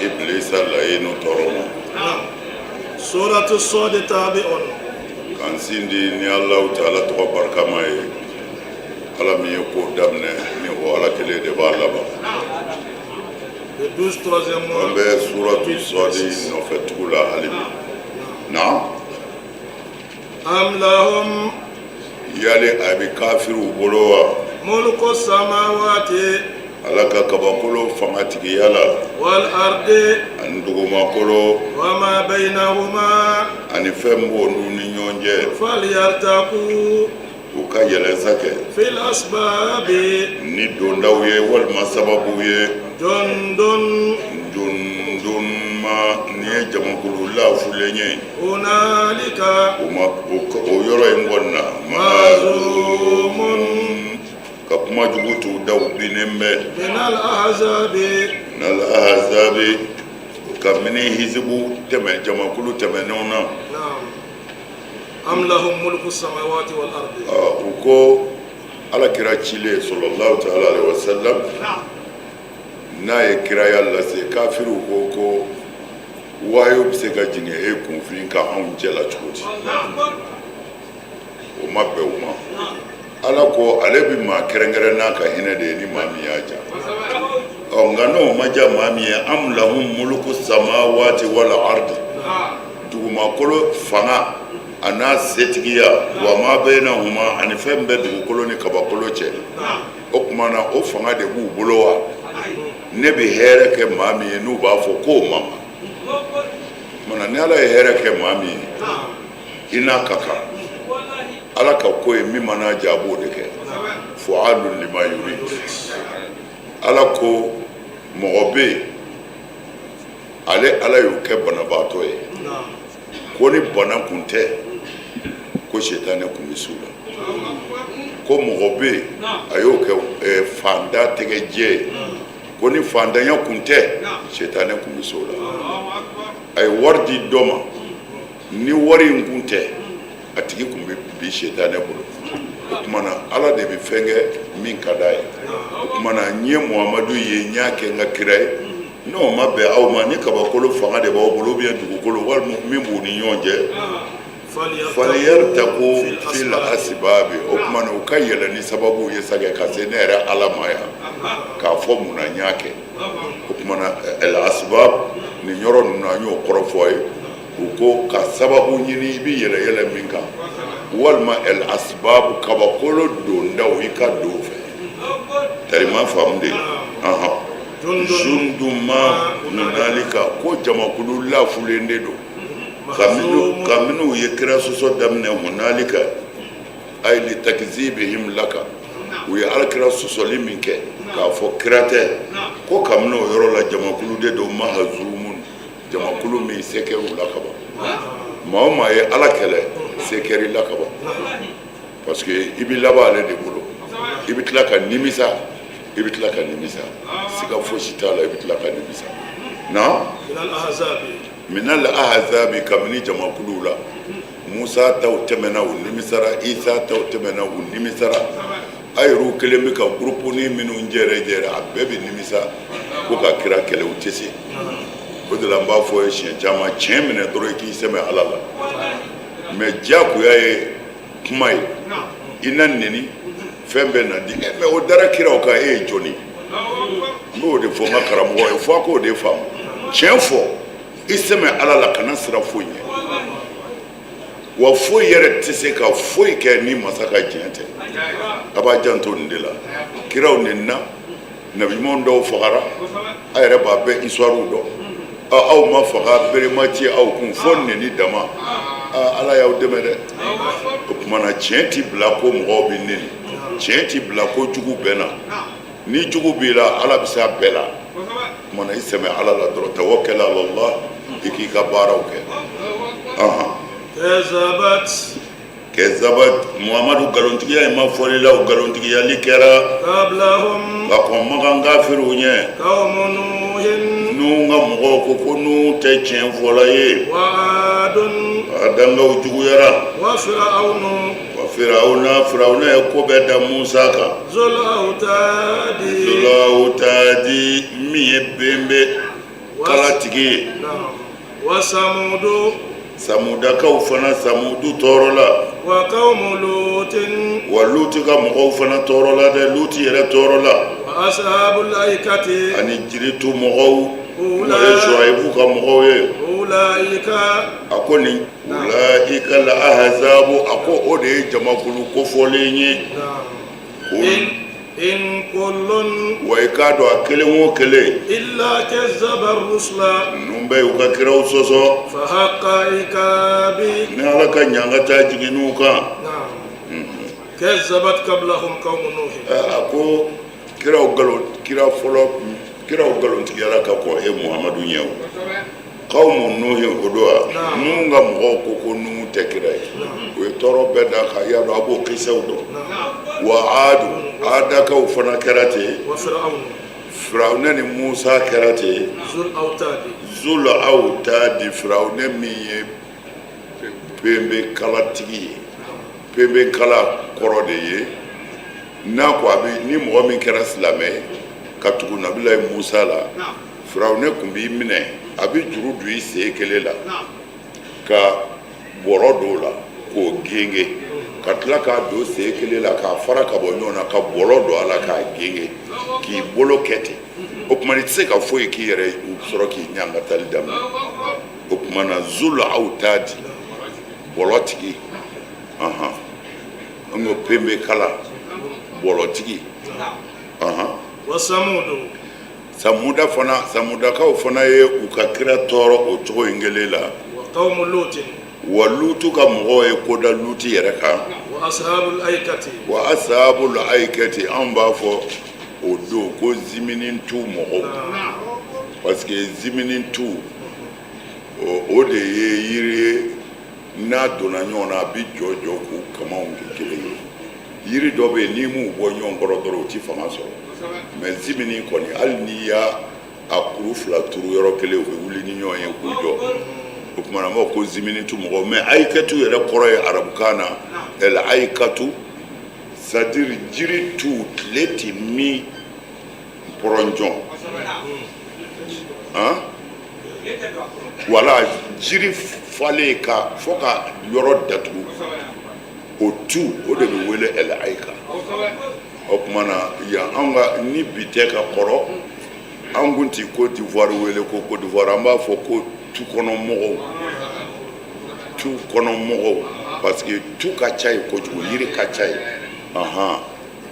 Ibilisa layinu tɔɔrɔ ma. Suratu Sɔdi tabi'un. K'an sindi ni Alahu taala tɔgɔ barikama ye, Ala min ye ko daminɛ ni o Ala kelen de b'a laban. Le 12 troisième mois. An bɛ suratu Sɔdi nɔfɛ tugu la hali bi. Naam. Am lahum. Yali a bɛ kafiriw bolo wa? Mulku samawati. Ala ka kabakolo fangatigiya la. Wal ardi. Ani dugumakolo. Wa ma baynahuma. Ani fɛn b'olu ni ɲɔgɔn cɛ. Falyartaku. U ka yɛlɛnsa kɛ. Fil asbabi. Ni dondaw ye walima sababuw ye. Jundun. Jundun ma nin ye jamakulu laafulen ye. Hunalika. O ma o yɔrɔ in kɔni na. Mahzumun. Ka kuma jugu t'u da u binnen bɛ. Minal ahzabi. Minal ahzabi kabini hizibu tɛmɛ jamakulu tɛmɛnenw na. Naam. Am lahum mulku samawati wal ardi. U ko Ala kira cilen sallallahu taala alayhi wa sallam n'a ye kiraya lase, kafiriw ko ko wahayu bɛ se ka jigin e kunfin kan anw cɛla cogo di? O ma bɛn u ma. Ala ko ale bɛ maa kɛrɛnkɛrɛn n'a ka hinɛ de ye ni maa min y'a ja. Ɔ nka n'o ma ja maa min ye, am lahum muluku samawati wal ardi, dugumakolo fanga a n'a setigiya, wa ma baynahuma, ani fɛn bɛ dugukolo ni kabakolo cɛ, o tuma na o fanga de b'u bolo wa? Ne bɛ hɛrɛ kɛ maa min ye, n'u b'a fɔ k'o ma kan mana, ni Ala ye hɛrɛ kɛ maa min ye, i n'a ka kan. Ala ka ko ye min mana ja, a b'o de kɛ. Fa'alun lima yurid. Ala ko mɔgɔ bɛ yen, ale Ala y'o kɛ banabaatɔ ye, ko ni bana kun tɛ, ko sitanɛ kun bɛ s'u la. Ko mɔgɔ bɛ yen, a y'o kɛ fantan tɛgɛ jɛ ye, ko ni fantanya kun tɛ, sitanɛ kun bɛ s'o la. A ye wari di dɔ ma, ni wari in kun tɛ, a tigi kun bɛ bin sitanɛ bolo. O tuma na Ala de bɛ fɛn kɛ min ka d'a ye. O tuma na n ye Muhamadu ye, n y'a kɛ n ka kira ye. N'o ma bɛn aw ma, ni kabakolo fanga de b'aw bolo, ou bien dugukolo, walima min b'u ni ɲɔgɔn cɛ, falyartaku fil asbabi, o tuma na u ka yɛlɛ ni sababu ye sa ka se ne yɛrɛ Ala ma yan k'a fɔ mun na n y'a kɛ. O tuma na el asbab, nin yɔrɔ ninnu an y'o kɔrɔ fɔ a ye. U ko ka sababu ɲini i bɛ yɛlɛ yɛlɛ min kan, walima el asbab, kabakolo dondaw, i ka don fɛ. Tari ma faamu de. Jundun ma hunalika, ko jamakulu lafulen de don kabini u ye kira sɔsɔ daminɛ. Hunalika ay li takzibihim laka, u ye alakira sɔsɔli min kɛ k'a fɔ kira tɛ, ko kabini o yɔrɔ la jamakulu de don mahazumun, jamakulu min se kɛra u la kaban. Maa o maa ye Ala kɛlɛ, se kɛra i la kaban, parce que i bɛ laban ale de bolo, i bɛ tila ka nimisa, i bɛ tila ka nimisa, siga fosi t'a la, i bɛ tila ka nimisa. Na minal ahzabi, kabini jamakuluw la, Musa taw tɛmɛna, u nimisara, Isa taw tɛmɛna, u nimisara. A yɛrɛw kelen bɛ ka groupe ni minnu jɛrɛ jɛrɛ, a bɛɛ bɛ nimisa ko ka kira kɛlɛ, u tɛ se. O de la n b'a fɔ ye siɲɛ caman, tiɲɛ minɛ dɔrɔn, i k'i sɛmɛ Ala la. Mais diyagoya ye kuma ye, i na neni, fɛn bɛɛ na di, mais o dara kiraw kan, e ye jɔni? N b'o de fɔ n ka karamɔgɔ ye, fo a k'o de faamu. Tiɲɛ fɔ, i sɛmɛ Ala la, kana siran foyi ɲɛ. Wa foyi yɛrɛ tɛ se ka foyi kɛ ni masa ka diɲɛ tɛ. A b'a janto nin de la. Kiraw nenina, nabiɲuman dɔw fagara, a yɛrɛ b'a bɛɛ histoire dɔn. Aw ma faga, bere ma ci aw kun, fo neni dama. Ala y'aw dɛmɛ dɛ. O tuma na tiɲɛ ti bila ko mɔgɔw bɛ neni, tiɲɛ ti bila ko jugu bɛ na. Ni jugu b'i la, Ala bɛ se a bɛɛ la. Tuma na i sɛmɛ Ala la dɔrɔn, tawakkal ala Allah, i k'i ka baaraw kɛ. Kazabat. Kazabat Muhamadu, nkalontigiya in ma fɔli la, o nkalontigiyali kɛra qablahum, ka kɔn Makan kafiriw ɲɛ. Qawmu nuhin. Nuhu ka mɔgɔw ko ko Nuhu tɛ tiɲɛ fɔla ye. Wa adun. Adankaw juguyara. Wa firawunu. Wa firawuna, firawuna ye ko bɛɛ da Musa kan. Zul awtadi. Zul awtadi, min ye benbe kalatigi. tigi ye. Wa samudu. Samudakaw fana, Samudu tɔɔrɔla. Wa qawmu lutin. Wa Luti ka mɔgɔw fana tɔɔrɔla dɛ, Luti yɛrɛ tɔɔrɔla. Wa ashabul aikati. Ani jiritu mɔgɔw, n'o ye Suwayibu ka mɔgɔw ye. Ulaika. A ko nin ulaika la ahazabu, a ko o de ye jamakulu kofɔlen ye. In kullun. Wa i k'a dɔn, a kelen o kelen. Illa kazzaba rusula. Ninnu bɛɛ y'u ka kiraw sɔsɔ. Fa haqqa iqabi. Ni Ala ka ɲangata jiginn'u kan. Kazzabat qablahum qawmu nuhi. A ko kiraw nkalon, kira fɔlɔ kiraw nkalontigiyara ka kɔn e Muhamadu ɲɛ. O qawmu nuhi, o don wa Nuhu ka mɔgɔw ko Nuhu tɛ kira ye, u ye tɔɔrɔ bɛɛ da kan. I y'a dɔn, a b'o kisɛw dɔn. Wa adu, Adakaw fana kɛra ten. Firawunɛ ni Musa kɛra ten. Zul awtadi, Firawunɛ min ye pembe kalatigi ye. Pembe kala kɔrɔ de ye n'a ko a bɛ ni mɔgɔ min kɛra silamɛ ye ka tugu Nabilayi Musa la, Firawunɛ tun b'i minɛ, a bɛ juru don i sen kelen la ka bɔrɔ don o la k'o genge, ka tila k'a don sen kelen la k'a fara ka bɔ ɲɔgɔn na, ka bɔlɔ don a la k'a genge, k'i bolo kɛ ten. O tuma i tɛ se ka foyi k'i yɛrɛ ye, u sɔrɔ k'i ɲangatali daminɛ. O tuma na zul awtadi, bɔlɔtigi, an ko pembe kala bɔlɔtigi. Wa samudu. Samuda fana, Samudakaw fana ye u ka kira tɔɔrɔ o cogo in kelen la. Wa qawmu lutin. Wa Lutu ka mɔgɔw ye ko da Luti yɛrɛ kan. Wa ashabul aikati. Wa ashabul aikati, anw b'a fɔ o don ko ziminintu mɔgɔw, parce que ziminintu, o de ye yiri ye, n'a donna ɲɔgɔn na, a bɛ jɔ jɔ k'u kamaw kɛ kelen ye. Yiri dɔ bɛ yen, n'i m'u bɔ ɲɔgɔn kɔrɔ dɔrɔn, u ti fanga sɔrɔ. Mais zimini kɔni, hali n'i y'a a kuru fila turu yɔrɔ kelen, u bɛ wuli ni ɲɔgɔn ye k'u jɔ. O tuma na, an b'a fɔ ko ziminitu mɔgɔw. Mais ayikatu yɛrɛ kɔrɔ ye arabukan na ɛl ayikatu, c'est à dire jiri tu tile ti min pɔrɔnjɔn han. Wala jiri falen ka fɔ ka yɔrɔ datugu, o tu, o de bɛ wele ɛl ayika. O tuma na yan, anw ka ni bi tɛ ka kɔrɔ, an kun ti Côte d'Ivoire wele ko Côte d'Ivoire, an b'a fɔ ko tu kɔnɔ mɔgɔw, tu kɔnɔ mɔgɔw, parce que tu ka ca yen kojugu, yiri ka ca yen. Ahan,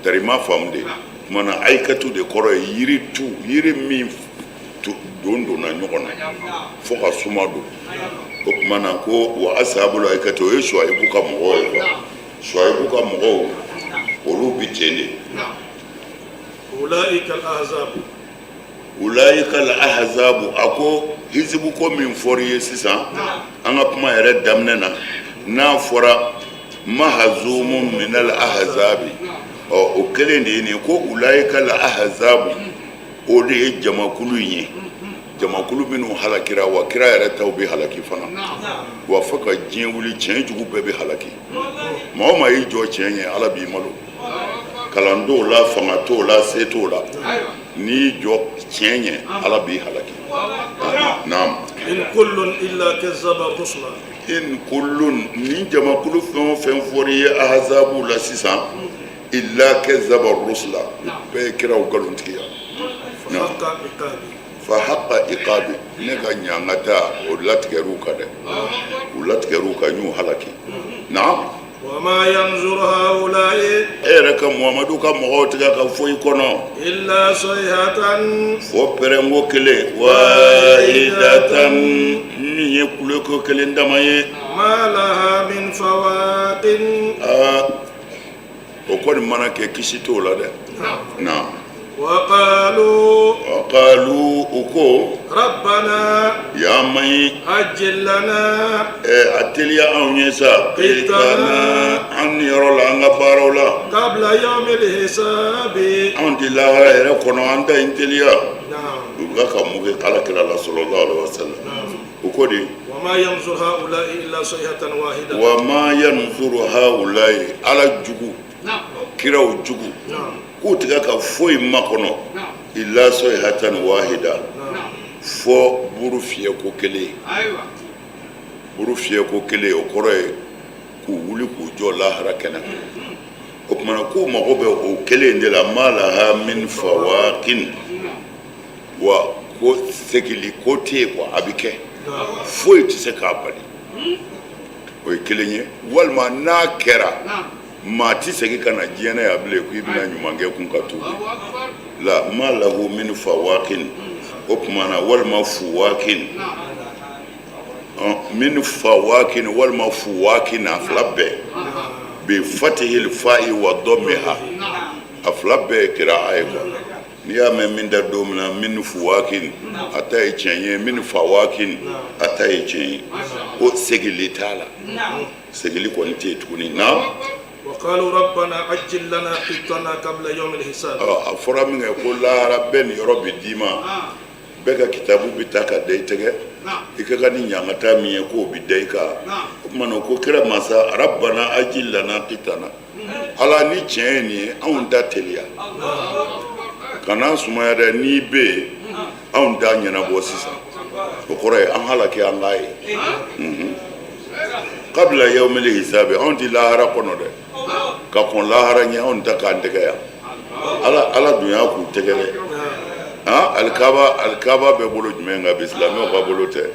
tari ma faamu de. Tuma na ayikatu de kɔrɔ ye yiri tu, yiri min don donna ɲɔgɔn na fo ka suma don. O tuma na ko wa asabul ayikatu, o ye Suwayibu ka mɔgɔw ye quoi. Suwayibu ka mɔgɔw, olu bi ten de. Ulaika al ahzab. Ulaika al ahzabu, a ko hizibu ko min fɔr'i ye sisan, an ka kuma yɛrɛ daminɛ na, n'a fɔra mahazumun minal ahzabi, ɔ o kelen de ye nin ye. Ko ulaika al ahzabu, o de ye jamakulu in ye, jamakulu minnu halakira. Wa kira yɛrɛ taw bɛ halaki fana. Wa fo ka diɲɛ wuli, tiɲɛ jugu bɛɛ bɛ halaki. Maa o maa y'i jɔ tiɲɛ ɲɛ, Ala b'i malo. Kalan t'o la, fanga t'o la, se t'o la. N'i y'i jɔ tiɲɛ ɲɛ, Ala b'i halaki. Naam. In kullun illa kazzaba rusula. In kullun, nin jamakulu fɛn o fɛn fɔr'i ye ahazabu la sisan, illa kazzaba rusula, u bɛɛ ye kiraw nkalontigiya. Fa haqqa iqabi. Fa haqqa iqabi, ne ka ɲangata, o latigɛr'u kan dɛ, u latigɛr'u kan, n y'u halaki. Naam. Wa ma yanzuru haula'i. E yɛrɛ ka Muhamadu ka mɔgɔw tigɛ ka foyi kɔnɔ. Illa sayhatan. Fo pɛrɛnko kelen, wahidatan, min ye kuleko kelen dama ye. Ma laha min fawaqin. Aa, o kɔni mana kɛ, kisi t'o la dɛ. Naam. Wa qalu. Wa qalu, u ko. Rabbana. Ya mayi. Ajjil lana. Ɛ, a teliya anw ye sa. Qittana. An niyɔrɔ la an ka baaraw la. Qabla yawmil hisabi. Anw ti lahara yɛrɛ kɔnɔ, an ta in teliya. Naam. U bɛ ka mun kɛ Ala kira la sallallahu alaihi wasallam? U ko de. Wa ma yanzuru haula'i illa sayhatan wahidatan. Wa ma yanzuru haula'i, Ala jugu, kiraw jugu, k'u tigɛ ka foyi makɔnɔ illa sayhatan wahida, fo buru fiyɛ ko kelen ye. Buru fiyɛ ko kelen, o kɔrɔ ye k'u wuli k'u jɔ lahara kɛnɛ kan. O tuma na k'u mago bɛ o kelen de la. Ma laha min fawakin, wa ko segili ko tɛ yen quoi, a bɛ kɛ, foyi tɛ se k'a bali. O ye kelen ye. Walima n'a kɛra, maa tɛ segin ka na diɲɛ na yan bilen ko i bɛna ɲuman kɛ kun ka tuubi la. Ma lahu min fawakin, o tuma na walima fuwakin, min fawakin walima fuwakin, a fila bɛɛ bi fatihil fa'i wa dɔmmiha, a fila bɛɛ ye kira'a ye quoi. N'i y'a mɛn min da don min na, min fuwakin, a ta ye tiɲɛ ye, min fawakin, a ta ye tiɲɛ ye. Ko segili t'a la, segili kɔni tɛ yen tuguni na. A fɔra min kɛ ko lahara bɛɛ niyɔrɔ bɛ d'i ma, bɛɛ ka kitabu bɛ ta ka da i tɛgɛ, i ka kan ni ɲangata min ye k'o bɛ da i kan. O tuma na ko kira masa rabbana ajil lana qitana, Ala, ni tiɲɛ ye nin ye, anw ta teliya, kana sumaya dɛ. N'i bɛ yen, anw ta ɲɛnabɔ sisan. O kɔrɔ ye an halaki, an k'a ye kabila yawmil hisabi. Anw tɛ lahara kɔnɔ dɛ, ka kɔn lahara ɲɛ, anw ta k'an tɛgɛ yan. Ala, Ala dun y'a k'u tɛgɛ dɛ. Han, alikaba, alikaba bɛ bolo jumɛn kan bi? Silamɛw ka bolo tɛ,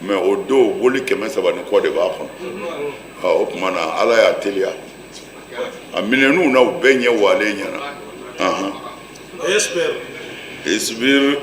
mais o don boli 300 ni kɔ de b'a kɔnɔ. O tuma na Ala y'a teliya, a minɛn'u na, u bɛɛ ɲɛ walen ɲɛna. Isbir,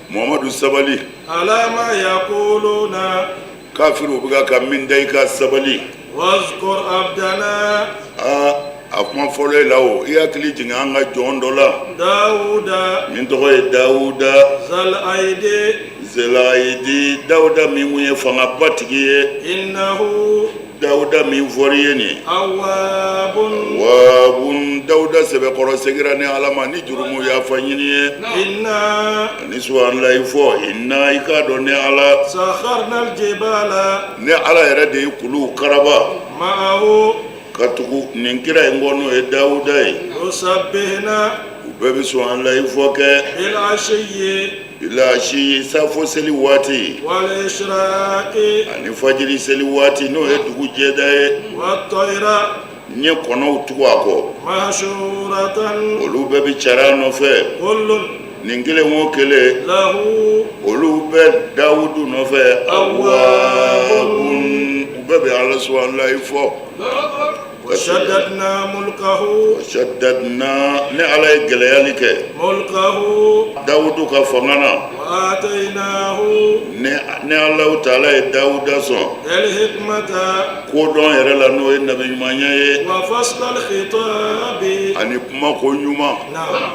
Muhamadu, sabali. Ala ma yaquluna. Kafiriw bɛ ka min da i kan, sabali. Wazkur abdana. Aa, a kuma fɔlɔ e la, o i hakili jigin an ka jɔn dɔ la. Dawuda. Min tɔgɔ ye Dawuda. Zal ayidi. Zelayidi, Dawuda min kun ye fangaba tigi ye. Innahu. Dawuda min fɔr'i ye nin, awwabun. Wabun, Dawuda sɛbɛkɔrɔ segira ne Ala ma ni jurumu yafa ɲini ye. Inna. Ani subahanallahi fɔ. Inna, i k'a dɔn ne Ala, sakharna aljibala. Ne Ala yɛrɛ de ye kuluw karaba. Ma'ahu. Ka tugu nin kira in kɔ, n'o ye Dawuda ye. Yusabbihna. U bɛɛ bɛ subahanallahi fɔ kɛ. Bil ashiyyi. Bilasi, safo seli waati, wal ishraqi, ani fajiri seli waati, n'o ye dugu jɛda ye. Wat tayra. N ye kɔnɔw tugu a kɔ. Mahshuratan. Olu bɛɛ bɛ cari a nɔfɛ. Kullun. Nin kelen o kelen, lahu. Olu bɛ Dawudu nɔfɛ. Awwabun, u bɛɛ bɛ Ala subahanallahi fɔ. Wa shaddadna mulkahu. Wa shaddadna, ne Ala ye gɛlɛyali kɛ. Mulkahu. Dawudu ka fanga na. Wa ataynahu. Ne Alahu taala ye Dawuda sɔn. Al hikmata. Kodɔn yɛrɛ la, n'o ye nabi ɲumanya ye. Wa fasla al khitabi. Ani kumako ɲuman. Naam.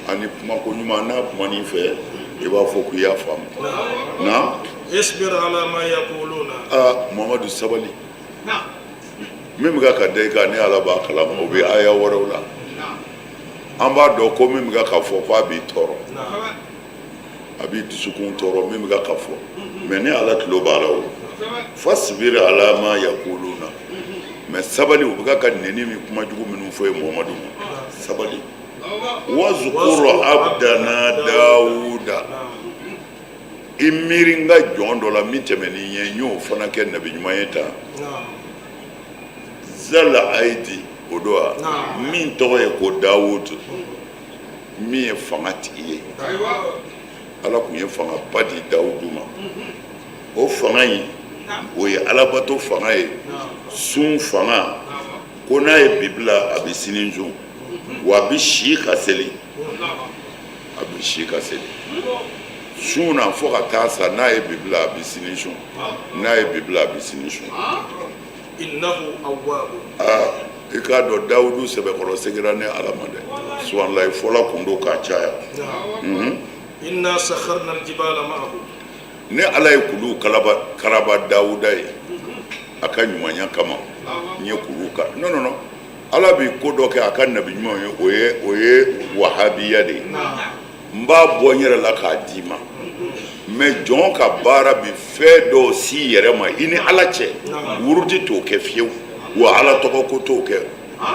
Ani kumako ɲuman, n'a kuman'i fɛ, i b'a fɔ k'i y'a faamu. Naam. Isbir ala ma yaquluna. Aa, Muhamadu, sabali. Min bɛ ka da i kan, ne Ala b'a kalama. O bɛ aya wɛrɛw la. An b'a dɔn ko min bɛ ka fɔ ko a b'i tɔɔrɔ, a b'i dusukun tɔɔrɔ, min bɛ ka fɔ, mais ne Ala tulo b'a la. O fasbir ala ma yaquluna, mais sabali, u bɛ ka nɛni min, kuma jugu minnu fɔ ye, Muhamadu ma, sabali. Wazkur abdana Dawuda, i miiri n ka jɔn dɔ la min tɛmɛn'i ɲɛ, n y'o fana kɛ nabi ɲuman ye tan. Zala ayidi, o don wa, min tɔgɔ ye ko Dawudu, min ye fanga tigi ye. Ala tun ye fangaba di Dawudu ma. O fanga in, o ye alabato fanga ye, sun fanga, ko n'a ye bi bila, a bɛ sini sun, wa a bɛ si ka seli, a bɛ si ka seli sun na fo ka taa sa. N'a ye bi bila, a bɛ sini sun. N'a ye bi bila, a bɛ sini sun. Innahu awwabun. Aa, i k'a dɔn Dawudu sɛbɛkɔrɔ segira ne Ala ma dɛ. Subahanallahi fɔla kun don k'a caya. Inna sakharna aljibala ma'ahu. Ne Ala ye kuluw kalaba karaba Dawuda ye a ka ɲumanya kama. N ye kuluw ka, non, non, non, Ala bɛ ko dɔ kɛ a ka nabi ɲumanw ye, o ye wahabiya de ye. N b'a bɔ n yɛrɛ la k'a d'i ma, mais jɔn ka baara bi fɛn dɔw si yɛrɛ ma i ni Ala cɛ. Wurudi t'o kɛ fiyewu, wa Ala tɔgɔ ko t'o kɛ,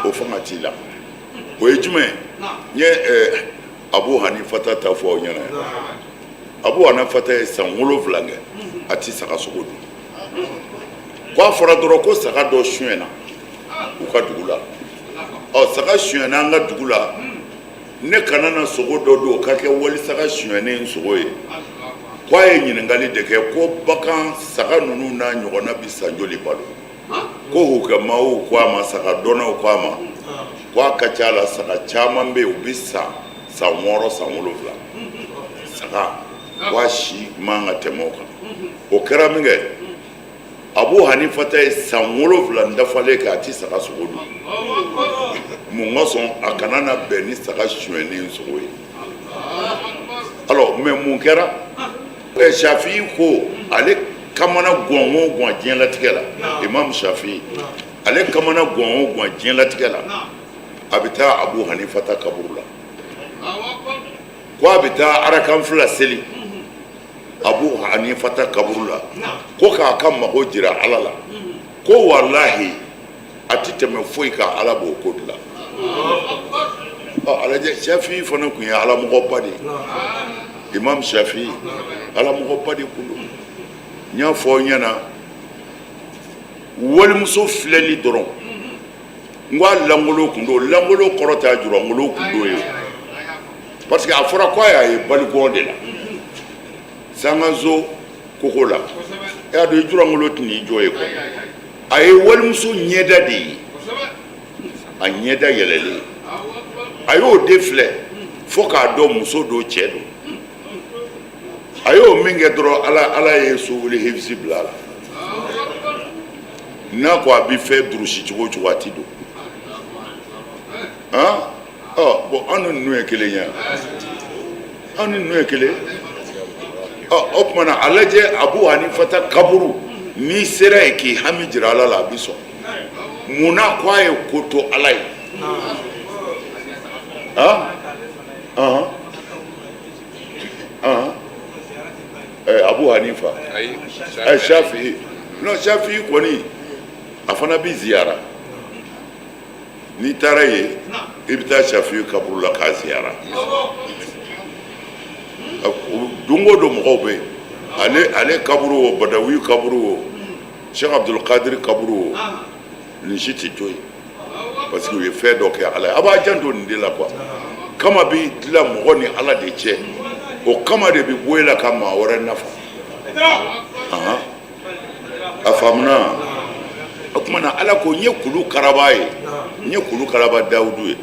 o fanga t'i la. O ye jumɛn ye? N ye Abu Hanifata ta fɔ aw ɲɛna. Abu Hanifata ye san 7 kɛ a ti saga sogo dun. Ko a fɔra dɔrɔn ko saga dɔ sonyɛna u ka dugu la. Ɔ, saga sonyɛna an ka dugu la, ne kana na sogo dɔ dun, o ka kɛ wali saga sonyɛnen sogo ye. Ko a ye ɲininkali de kɛ ko bagan saga ninnu n'a ɲɔgɔnna bɛ san joli balo? Ko hukamaw ko a ma, saga dɔnnaw ko a ma, ko a ka ca la saga caman bɛ yen, u bɛ san san 6, san 7. Saga ko a si man ka tɛmɛ o kan. O kɛra min kɛ, Abu Hanifata ye san 7 dafalen kɛ a ti saga sogo dun. Mun kosɔn? A kana na bɛn ni saga sonyɛnen sogo ye. Alors, mais mun kɛra? Shafi'i ko ale kamana gan o gan diɲɛlatigɛ la, Imam Shafi'i, ale kamana gan o gan diɲɛlatigɛ la, a bɛ taa Abu Hanifata kaburu la. Ko a bɛ taa arakan 2 seli Abu Hanifata kaburu la, ko k'a ka mago jira Ala la. Ko walahi, a tɛ tɛmɛ foyi kan, Ala b'o ko dilan. Ɔ, a lajɛ, Shafi'i fana tun ye alamɔgɔba de ye. Imam Shafi'i, alamɔgɔba de kun don. N y'a fɔ aw ɲɛna, walimuso filɛli dɔrɔn, n ko a lankolon kun don. Lankolon kɔrɔ tɛ a jurangolo kun don ye, parce que a fɔra ko a y'a ye balikɔn de la, sangaso koko la. E y'a dɔn, i jurangolo tɛ n'i jɔ ye quoi. A ye walimuso ɲɛda de ye, a ɲɛda yɛlɛlen, a y'o de filɛ fo k'a dɔn muso don, cɛ don. A y'o min kɛ dɔrɔn, Ala ye sowuli hifisi bila a la. N'a ko a bɛ fɛn durusi cogo o cogo, a ti don. Han, ɔ bon, an ni ninnu ye kelen ye, an ni ninnu ye kelen. Ɔ, o tuma na, a lajɛ, Abu Hanifata kaburu, n'i sera yen k'i hami jira Ala la, a bɛ sɔn. Mun na? Ko a ye ko to Ala ye. Han han han, Abu Hanifa, Shafi, non, Shafi kɔni, a fana bɛ ziyara. N'i taara yen, i bɛ taa Shafi kaburu la k'a ziyara. Don o don mɔgɔw bɛ yen. Ale kaburu o, Badawi kaburu o, Cheikh Abdul Qadir kaburu o, nin si tɛ to yen, parce que u ye fɛn dɔ kɛ Ala ye. A b'a janto nin de la quoi. Kama bɛ dilan mɔgɔ ni Ala de cɛ, o kama de bɛ bɔ e la ka maa wɛrɛ nafa. A faamuna? O tuma na, Ala ko n ye kulu karaba ye, n ye kulu karaba Dawudu ye.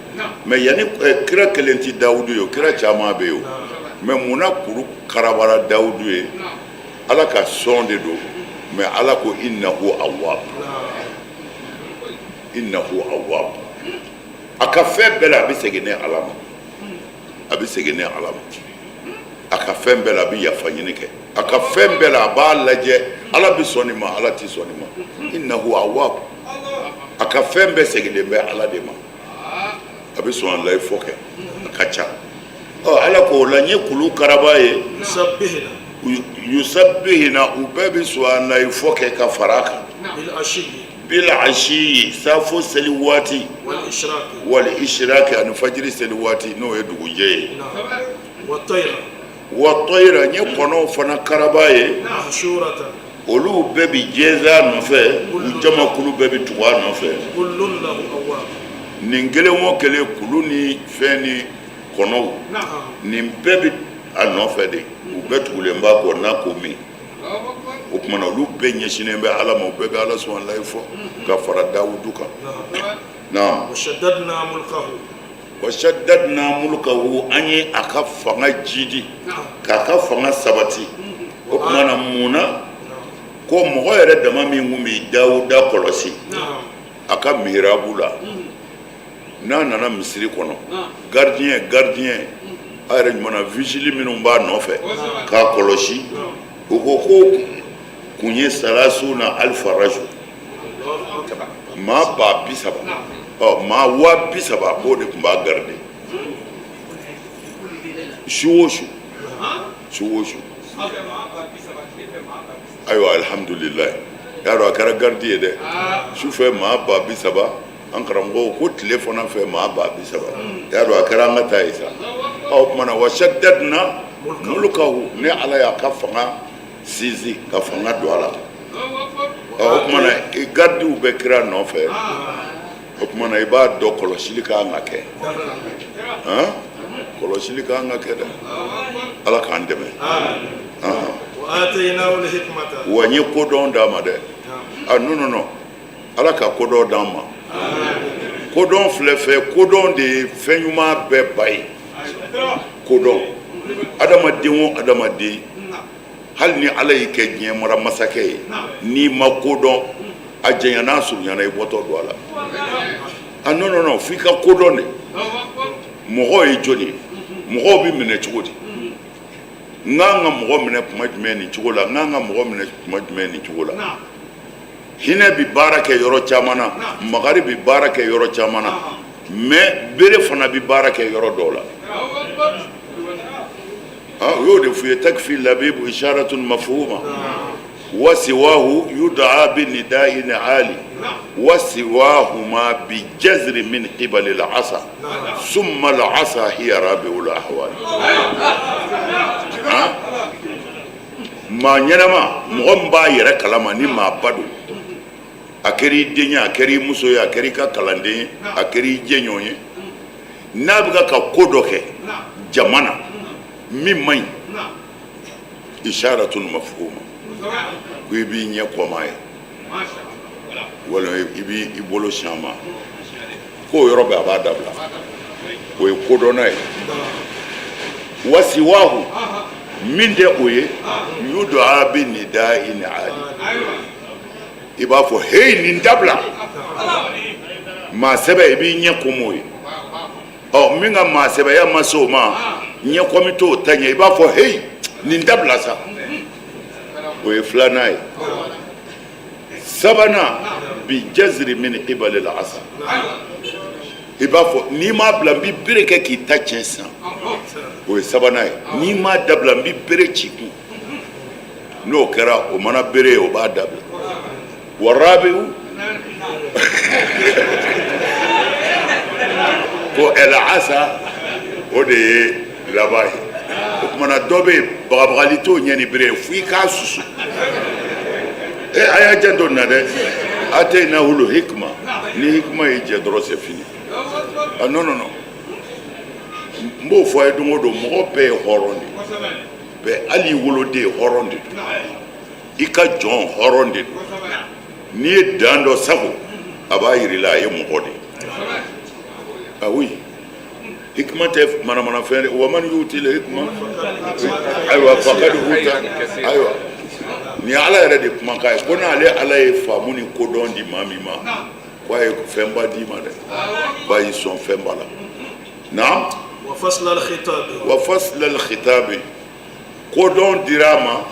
Mais yanni kira kelen tɛ Dawudu ye o, kira caman bɛ yen o. Mais munna kulu karabara Dawudu ye? Ala ka sɔn de don. Mais Ala ko innahu awwab, innahu awwab. A ka fɛn bɛɛ la, a bɛ segin ne Ala ma, a bɛ segin ne Ala ma. A ka fɛn bɛɛ la, a bɛ yafa ɲini kɛ. A ka fɛn bɛɛ la, a b'a lajɛ, Ala bɛ sɔn nin ma, Ala tɛ sɔn nin ma. Innahu awwab. A ka fɛn bɛɛ seginnen bɛ Ala de ma. A bɛ sɔn a layi fɔ kɛ, a ka ca. Ɔ, Ala ko o la, n ye kulu karaba ye. Yusabbihina, u bɛɛ bɛ sɔn a layi fɔ kɛ ka fara a kan. Bil ashi, safo seli waati, wal ishraki, ani fajiri seli waati, n'o ye dugujɛ ye. Wa tayira, n ye kɔnɔw fana karaba ye. Olu bɛɛ bɛ jɛnsɛn a nɔfɛ, u jamakulu bɛɛ bɛ tugu a nɔfɛ. Nin kelen o kelen, kulu ni fɛn ni kɔnɔw, nin bɛɛ bɛ a nɔfɛ de, u bɛɛ tugulen b'a kɔ n'a ko min. O tuma na, olu bɛɛ ɲɛsinnen bɛ Ala ma, u bɛɛ bɛ Ala subahanallahi fɔ ka fara Dawudu kan. Naam. Wa shaddadna mulkahu, an ye a ka fanga jidi, k'a ka fanga sabati. O tuma na, mun na? Ko mɔgɔ yɛrɛ dama min kun bɛ Dawuda kɔlɔsi a ka mihirabu la, n'a nana misiri kɔnɔ, gardien a yɛrɛ ɲuman na, vigile minnu b'a nɔfɛ k'a kɔlɔsi, u ko ko kun ye salasuna alifa rajul, maa 30,000. Ɔ, maa 30,000 k'o de tun b'a garder su o su, su o su. Ayiwa, alihamudulilayi, y'a dɔn a kɛra garde ye dɛ. Su fɛ maa 30,000, an karamɔgɔw ko tile fana fɛ maa 30,000. Y'a dɔn a kɛra an ka taa ye sa. Ɔ, o tuma na, wa shaddadna. Mulukahu, ne Ala y'a ka fanga sinsin, ka fanga don a la. O tuma na, i garidiw bɛ kira nɔfɛ. O tuma na, i b'a dɔn kɔlɔsili ka kan ka kɛ, kɔlɔsili ka kan ka kɛ dɛ. Ala k'an dɛmɛ. Wa n ye kodɔn d'a ma dɛ. Ah, non, non, non, Ala ka kodɔn d'an ma. Kodɔn filɛ fɛ, kodɔn de ye fɛn ɲuman bɛɛ ba ye. Kodɔn, adamaden o adamaden, hali ni Ala y'i kɛ diɲɛ mara masakɛ ye, n'i ma kodɔn, a janya n'a surunyana, i bɔtɔ don a la. Ah, non, non, non, f'i ka kodɔn de. Mɔgɔ ye jɔni ye? Mɔgɔw bɛ minɛ cogo di? N kan ka mɔgɔ minɛ kuma jumɛn nin cogo la? N kan ka mɔgɔ minɛ kuma jumɛn nin cogo la? Hinɛ bɛ baara kɛ yɔrɔ caman na, makari bɛ baara kɛ yɔrɔ caman na, mais bere fana bɛ baara kɛ yɔrɔ dɔw la. U y'o de f'u ye: takfi labibu isharatun mafhuma wa siwahu yud'a bi nida'in ali wa siwahuma bi jazri min qibali al-asa summa al-asa hiya rabi'ul ahwal. Maa ɲɛnama, mɔgɔ min b'a yɛrɛ kalama ni maaba don, a kɛra i den ye, a kɛra i muso ye, a kɛra i ka kalanden ye, a kɛra i jɛɲɔgɔn ye, n'a bɛ ka ko dɔ kɛ jama na min man ɲi, isharatun mafhuma, ko i b'i ɲɛ kɔm'a ye walima i b'i bolo sin a ma, k'o yɔrɔ bɛɛ a b'a dabila. O ye kodɔnna ye. Wa siwahu, min tɛ o ye, yudu'a bi nida'in ali, i b'a fɔ: heyi, nin dabila. Maa sɛbɛ, i b'i ɲɛ kɔm'o ye. Ɔ, min ka maa sɛbɛya ma se o ma, ɲɛ kɔmi t'o ta ɲɛ, i b'a fɔ: heyi, nin dabila sa. O ye filanan ye. Sabanan, bi jaziri min qibali al asa, i b'a fɔ: n'i m'a bila, n bɛ bere kɛ k'i ta tiɲɛ sisan. O ye sabanan ye. N'i m'a dabila, n bɛ bere ci kun. N'o kɛra, o mana bere ye, o b'a dabila. Wa rabiu, ko el asa, o de ye laban ye. O tuma na, dɔ bɛ yen, bagabagali t'o ɲɛ ni bere ye, fo i k'a susu. E, a y'a janto nin na dɛ. Atainahul hikma, ni hikma y'i jɛ dɔrɔn, c'est fini. Ah, non, non, non, n b'o fɔ a ye don o don, mɔgɔ bɛɛ ye hɔrɔn de ye, bɛɛ, hali i woloden, hɔrɔn de don, i ka jɔn, hɔrɔn de don. N'i ye dan dɔ sago, a b'a yir'i la a ye mɔgɔ de ye. Ah oui, hikma tɛ manamanafɛn de. Wa man yutil hikma, ayiwa, fakad uta. Ayiwa, nin ye Ala yɛrɛ de kumakan ye, ko n'ale Ala ye faamu ni kodɔn di maa min ma, ko a ye fɛnba d'i ma dɛ, k'a y'i sɔn fɛnba la. Naam. Wa fasla al-khitab. Wa fasla al-khitabi, kodɔn dira a ma,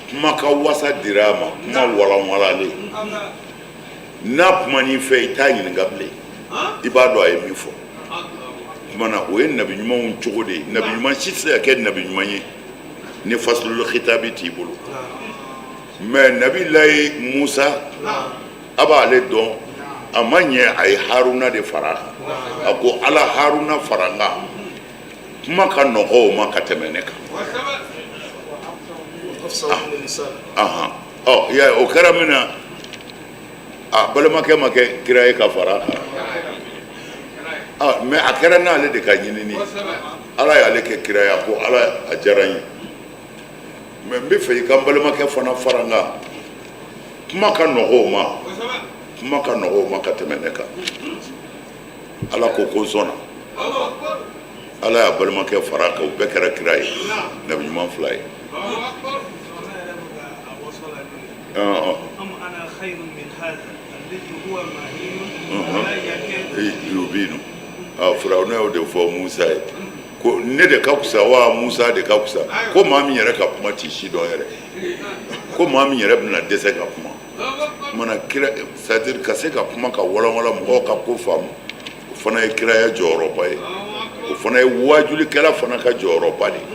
kuma ka wasa dira a ma, kuma walanwalalen. N'a kuman'i fɛ, i t'a ɲininka bilen, i b'a dɔn a ye min fɔ. Tuma na, o ye nabi ɲumanw cogo de ye. Nabi ɲuman si tɛ se ka kɛ nabi ɲuman ye ni faslul khitabi t'i bolo. Mais nabilayi Musa, a b'ale dɔn, a ma ɲɛ, a ye Haruna de fara a kan. A ko: Ala, Haruna fara n kan, kuma ka nɔgɔ o ma ka tɛmɛ ne kan. Ahan, ɔ, i y'a ye, o kɛra min na, a balimakɛ ma kɛ kira ye ka fara a kan. Ah, mais a kɛra n'ale de ka ɲinini ye. Ala y'ale kɛ kira ye. A ko: Ala, a diyara n ye, mais n bɛ fɛ i ka n balimakɛ fana fara n kan, kuma ka nɔgɔ o ma, kuma ka nɔgɔ o ma ka tɛmɛ ne kan. Ala ko ko n sɔnna. Ala y'a balimakɛ fara a kan, u bɛɛ kɛra kira ye, nabi ɲuman fila ye. أم أنا خير من هذا الذي هو مهين ولا يكاد yubinu. Firawuna y'o de fɔ Musa ye, ko ne de ka fisa wa Musa de ka fisa? Ko maa min yɛrɛ ka kuma t'i si dɔn yɛrɛ, ko maa min yɛrɛ bɛna dɛsɛ ka kuma. Mana kira, c'est à dire ka se ka kuma ka walanwalan, mɔgɔw ka ko faamu, o fana ye kiraya jɔyɔrɔba ye, o fana ye waajulikɛla fana ka jɔyɔrɔba de ye.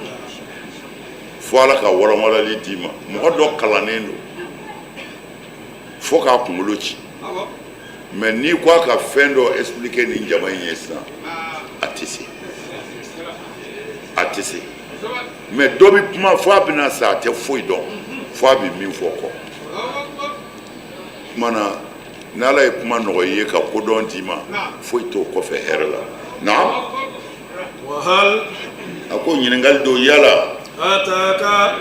Fo Ala ka walanwalali d'i ma. Mɔgɔ dɔ kalannen don fo k'a kunkolo ci, mais n'i ko a ka fɛn dɔ expliquer nin jama in ye sisan, a tɛ se. A tɛ se. Mais dɔ bɛ kuma fo a bɛna sa, a tɛ foyi dɔn fo a bɛ min fɔ kɔ. Tuma na n'Ala ye kuma nɔgɔ i ye ka kodɔn d'i ma, foyi t'o kɔfɛ hɛrɛ la. Naam. Wahal. A ko ɲininkali don, yala ataka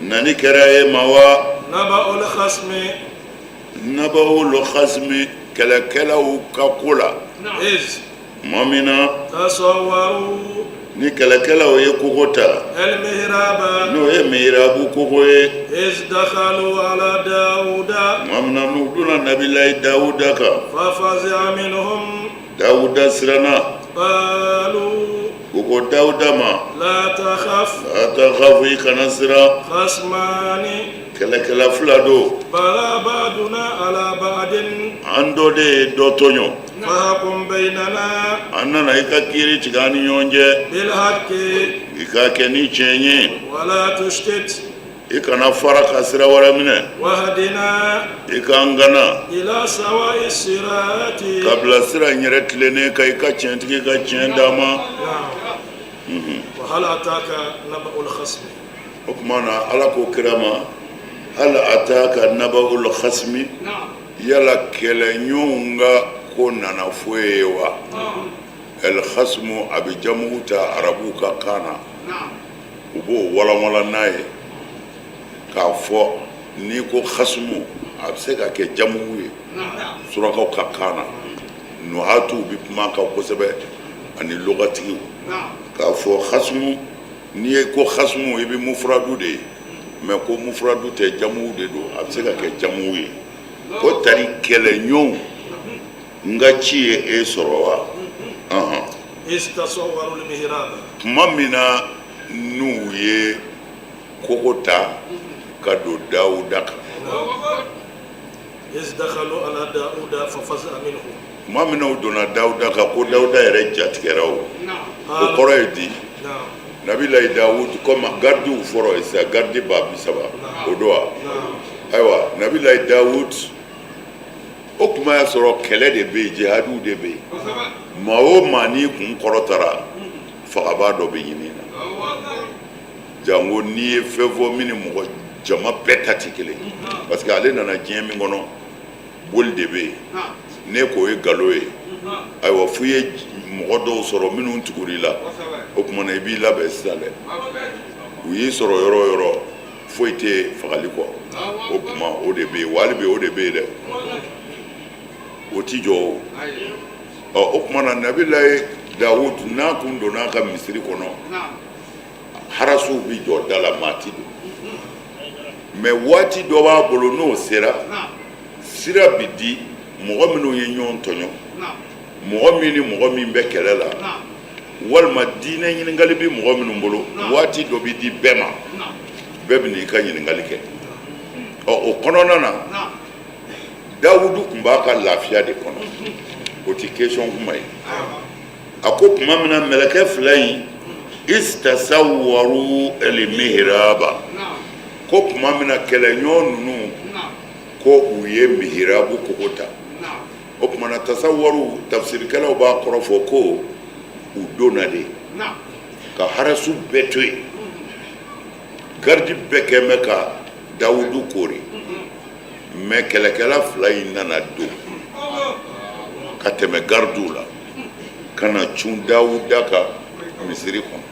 nani kɛra e ma wa? Naba'ul khasmi. Naba'ul khasmi, kɛlɛkɛlaw ka ko la. Iz. Tuma min na tasawwaru. Ni kɛlɛkɛlaw ye kogo ta. El mihraba. N'o ye mihirabu kogo ye. Iz dakhalu ala Dawuda. Tuma min na n'u donna Nabilayi Dawuda kan. Fa fazi'a minhum. Dawuda siranna. Qalu. U ko Dawuda ma. La takhaf. La takhaf, i kana siran. Khasmani. Kɛlɛkɛla fila don. Bagha ba'duna ala ba'din. An dɔ de ye dɔ tɔɲɔ. Fahkum baynana. An nana i ka kiiri tigɛ an ni ɲɔgɔn cɛ. Bil haqqi. I k'a kɛ ni tiɲɛ ye. Wala tushtit. I kana fara ka sira wɛrɛ minɛ. Wahdina. I k'an gana. Ila sawa'i sirati. Ka bila sira in yɛrɛ tilennen kan, i ka tiɲɛtigi ka tiɲɛ d'an ma. Wa hal ataka naba'ul khasmi. O tuma na Ala ko kira ma hal ataka naba'ul khasmi, yala kɛlɛɲɔgɔnw ka ko nana fɔ e ye wa? El khasmu, a bɛ jamu ta arabuw ka kan na, u b'o walanwalan n'a ye k'a fɔ n'i ko khasmu, a bɛ se ka kɛ jamu ye surakaw ka kan na. Nuhatuw bɛ kuma kan kosɛbɛ ani lugatigiw k'a fɔ khasmu, n'i ye ko khasmu, i bɛ mufradu de ye, mais ko mufradu tɛ, jamu de don, a bɛ se ka kɛ jamu ye. Ko tari kɛlɛɲɔgɔnw n ka ci ye e sɔrɔ wa? Tuma min na n'u ye kogo ta ka don Dawuda kan, tuma min na u donna Dawuda kan, ko Dawuda yɛrɛ jatigɛra. O o kɔrɔ ye di? Nabilayi Dawud, komi garidiw fɔra ye sisan, garidi 30,000 o don wa? Ayiwa, Nabilayi Dawud, o tuma y'a sɔrɔ kɛlɛ de bɛ yen, jihadiw de bɛ yen. Maa o maa n'i kun kɔrɔtara, fagabaa dɔ bɛ ɲini na, janko n'i ye fɛn fɔ min ni mɔgɔ jama bɛɛ ta tɛ kelen, parce que ale nana diɲɛ min kɔnɔ, boli de bɛ yen. Ne k'o ye nkalon ye, ayiwa, f'u ye mɔgɔ dɔw sɔrɔ minnu tugur'i la. O tuma na i b'i labɛn sisan dɛ. U y'i sɔrɔ yɔrɔ o yɔrɔ, foyi tɛ fagali kɔ. O tuma o de bɛ yen wa, hali bi o de bɛ yen dɛ, o ti jɔ o. Ɔ, o tuma na Nabilayi Dawud n'a kun donna a ka misiri kɔnɔ, harasuw bi jɔ da la, maa ti don. Mais waati dɔ b'a bolo, n'o sera, sira bi di mɔgɔ minnu ye ɲɔgɔn tɔɲɔ, mɔgɔ min ni mɔgɔ min bɛ kɛlɛ la, walima diinɛ ɲininkali bɛ mɔgɔ minnu bolo, waati dɔ bɛ di bɛɛ ma, bɛɛ bɛ n'i ka ɲininkali kɛ. Ɔ, o kɔnɔna na, Dawudu tun b'a ka lafiya de kɔnɔ, o tɛ question kuma ye. A ko tuma min na mɛlɛkɛ fila in istasawwaru al-mihraba, ko tuma min na kɛlɛɲɔgɔn ninnu ko u ye mihirabu kogo ta. O tuma na tasawwaru, tafsirikɛlaw b'a kɔrɔ fɔ ko u donna de ka harasu bɛɛ to yen, garidi bɛɛ kɛn bɛ ka Dawudu koori, mais kɛlɛkɛla fila in nana don ka tɛmɛ garidiw la ka na cun Dawuda ka misiri kɔnɔ.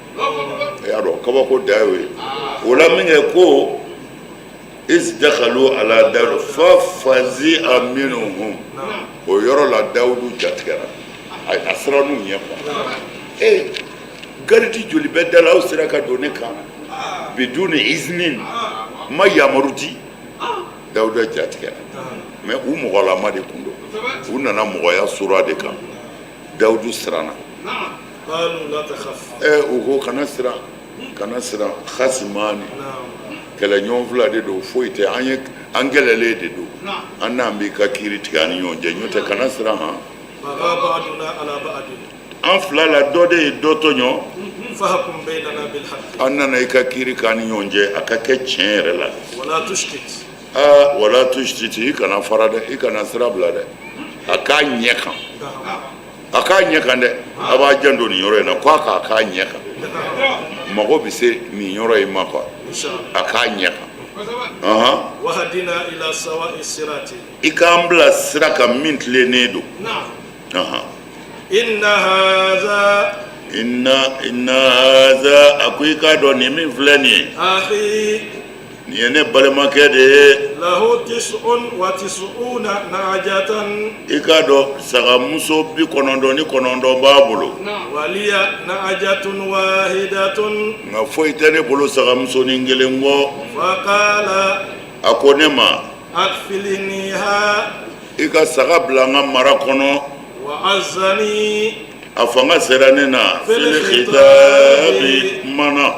E y'a dɔn kabako da y'o ye. O la min kɛ ko iz dakalu ala Dawuda fa fazi'a minhum, o yɔrɔ la Dawudu jatigɛra, a sirann'u ɲɛ quoi. Ee, garidi joli bɛ da la, aw sera ka don ne kan biduni izinin, n ma yamaru di? Dawuda jatigɛra, mais u mɔgɔlama de kun don, u nana mɔgɔya sura de kan. Dawudu siranna. U ko kana siran, kana siran, hasimani, kɛlɛɲɔgɔn fila de don, foyi tɛ an ye, an kɛlɛlen de don, an n'an b'i ka kiiri tigɛ an ni ɲɔgɔn cɛ, n'o tɛ kana siran han. An fila la dɔ de ye dɔ tɔɲɔ, an nana i ka kiiri k'an ni ɲɔgɔn cɛ, a ka kɛ tiɲɛ yɛrɛ la. Aa, wala tushtiti, i kana fara dɛ, i kana sira bila dɛ, a k'a ɲɛ kan, a k'a ɲɛ kan dɛ. A b'a janto nin yɔrɔ in na ko a k'a k'a ɲɛ kan. Mago bɛ se nin yɔrɔ in ma quoi, a k'a ɲɛ kan. Wahdina ila sawa'i sirati. I k'an bila sira kan min tilennen don. Inna haza. Inna haza, a ko i k'a dɔn nin min filɛ nin ye, Akhi. Nin ye ne balimakɛ de ye. Lahu tis'un wa tis'una na'jatan. I k'a dɔn sagamuso 99 b'a bolo. Wa liya na'jatun wahidatun. Nka foyi tɛ ne bolo sagamusonin kelen kɔ. Fa qala. A ko ne ma: Akfilniha. I ka saga bila n ka mara kɔnɔ. Wa azzani. A fanga sera ne na fil khitabi, kuma na.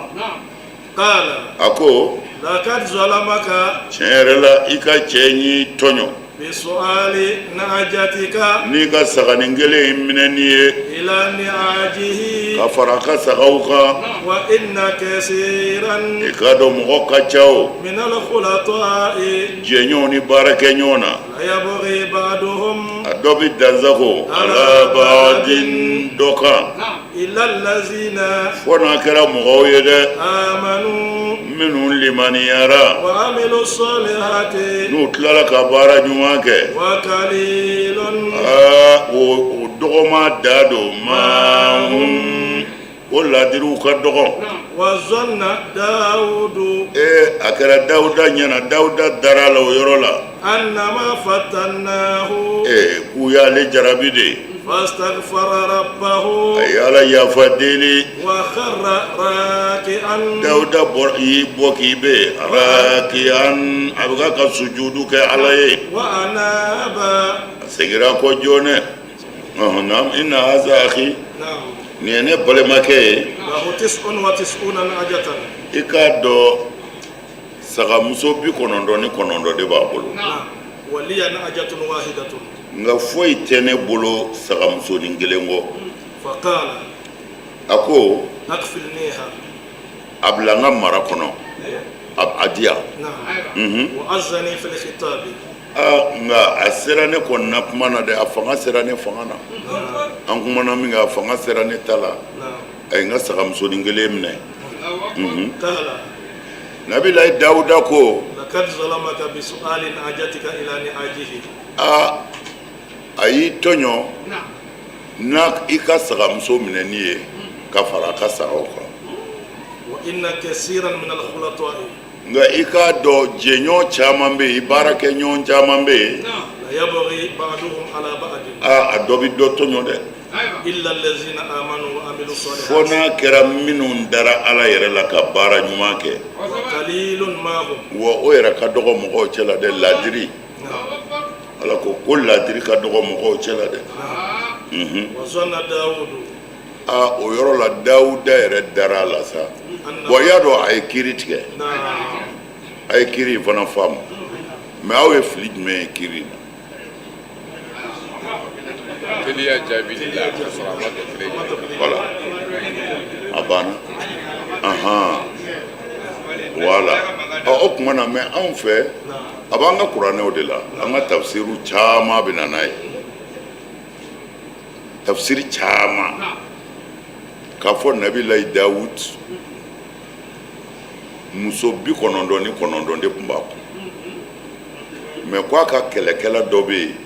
Qala. A ko: Laqad zalamaka. Tiɲɛ yɛrɛ la, i ka cɛ y'i tɔɲɔ. Bisu'ali na'jatika. N'i ka saganin kelen in minɛni ye. Ila ni'ajihi. Ka fara a ka sagaw kan. Wa inna kasiran. I k'a dɔn mɔgɔ ka ca o. Minal khulata'i. Jɛɲɔgɔnw ni baarakɛɲɔgɔn na. La yabghi ba'duhum. A dɔ bɛ dansago ala ba'din, dɔ kan. Illa allazina. Fo n'a kɛra mɔgɔw ye dɛ. Amanu. Minnu limaniyara. Wa amilu salihati. N'u tilala ka baara ɲuman kɛ. Wa qalilun. Aa, o dɔgɔma da don ma hum, o ladiriw ka dɔgɔ. Wa zanna Dawudu. Ee, a kɛra Dawuda ɲɛna, Dawuda dara la o yɔrɔ la. Annama fatannahu. Ee, k'u y'ale jarabi de. Fastaghfara rabbahu. A ye Ala yafa deli. Wa kharra raki'an. Dawuda bɔ y'i bɔ k'i bɛ raki'an, a bɛ ka sujudu kɛ Ala ye. Wa anaba. A seginna kɔ joona. Ɔhɔn, naam, inna haza akhi. Naam. Nin ye ne balimakɛ ye. Lahu tis'un wa tis'una na'jatan. I k'a dɔn sagamuso 99 de b'a bolo. Naam. Wa liya na'jatun wahidatun. Nka foyi tɛ ne bolo sagamusonin kelen kɔ. Fa qala. A ko: Akfilniha. A bila n ka mara kɔnɔ, a di yan. Naam. Wa azzani fil khitabi. Aa, nka a sera ne kɔni na kuma na dɛ, a fanga sera ne fanga na. An kumana min kɛ, a fanga sera ne ta la. Naam. A ye n ka sagamusonin kelen minɛ. Qala. Nabilayi Dawuda ko: Laqad zalamaka bi su'ali na'jatika ila ni'ajihi. Aa, a y'i tɔɲɔ n'a i ka sagamuso minɛni ye ka fara a ka sagaw kan. Wa inna kasiran min al-khulata'i. Nka i k'a dɔn jɛɲɔgɔn caman bɛ yen, baarakɛɲɔgɔn caman bɛ yen. La yabghi ba'duhum ala ba'din. Aa, a dɔ bɛ dɔ tɔɲɔ dɛ. Illa allazina amanu wa amilu Fo salihati. n'a kɛra minnu dara Ala yɛrɛ la ka baara ɲuman kɛ. Wa qalilun ma hum. Wa o yɛrɛ ka dɔgɔ mɔgɔw cɛ la dɛ, ladiri. Ala ko ko ladiri ka dɔgɔ mɔgɔw cɛ la dɛ. Wa zanna Dawudu. Aa, o yɔrɔ la Dawuda yɛrɛ dara a la sa. Anna. Bon, i y'a dɔn a ye kiiri tigɛ. Naam. A ye kiiri in fana faamu, mais aw ye fili jumɛn ye kiiri in na? Teliya jaabili la ka sɔrɔ a ma kɛ kelen ye. Voilà, a banna, ahan, voilà. Ɔ, o tuma na, mais anw fɛ, a b'an ka kuranɛw de la, an ka tafsiriw caman bɛ na n'a ye, tafsiri caman k'a fɔ Nabilayi Dawud muso 99 de tun b'a kun, mais ko a ka kɛlɛkɛla dɔ bɛ yen,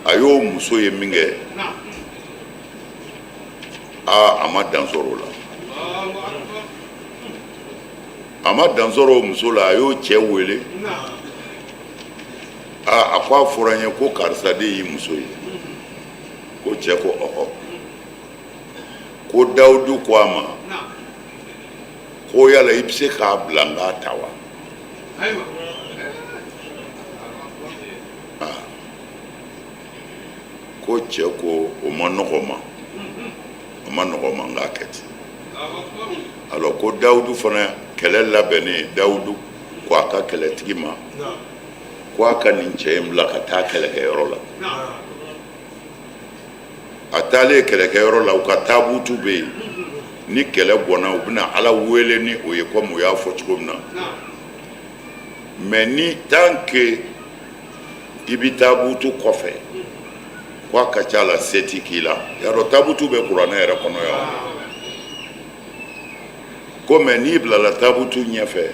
a y'o muso ye min kɛ, aa, a ma dan sɔrɔ o la, a ma dan sɔrɔ o muso la, a y'o cɛ wele. Aa, a ko a fɔra n ye ko karisa de y'i muso ye. Ko cɛ ko ɔhɔ. Ko Dawudu ko a ma ko yala i bɛ se k'a bila n k'a ta wa? Aa, ko cɛ ko o ma nɔgɔ ma, o ma nɔgɔ ma, n k'a kɛ ten. Alors ko Dawudu fana kɛlɛ labɛnnen, Dawudu ko a ka kɛlɛtigi ma Naam. ko a ka nin cɛ in bila ka taa kɛlɛkɛyɔrɔ la. A taalen kɛlɛkɛyɔrɔ la, u ka taabutu bɛ yen, ni kɛlɛ bɔnna, u bɛna Ala wele ni o ye, komi u y'a fɔ cogo min na. Mais ni tant que i bɛ taabutu kɔfɛ, ko a ka ca la se ti k'i la. Y'a dɔn taabutu bɛ kuranɛ yɛrɛ kɔnɔ yan. Ko mɛ n'i bilala tabutu ɲɛfɛ,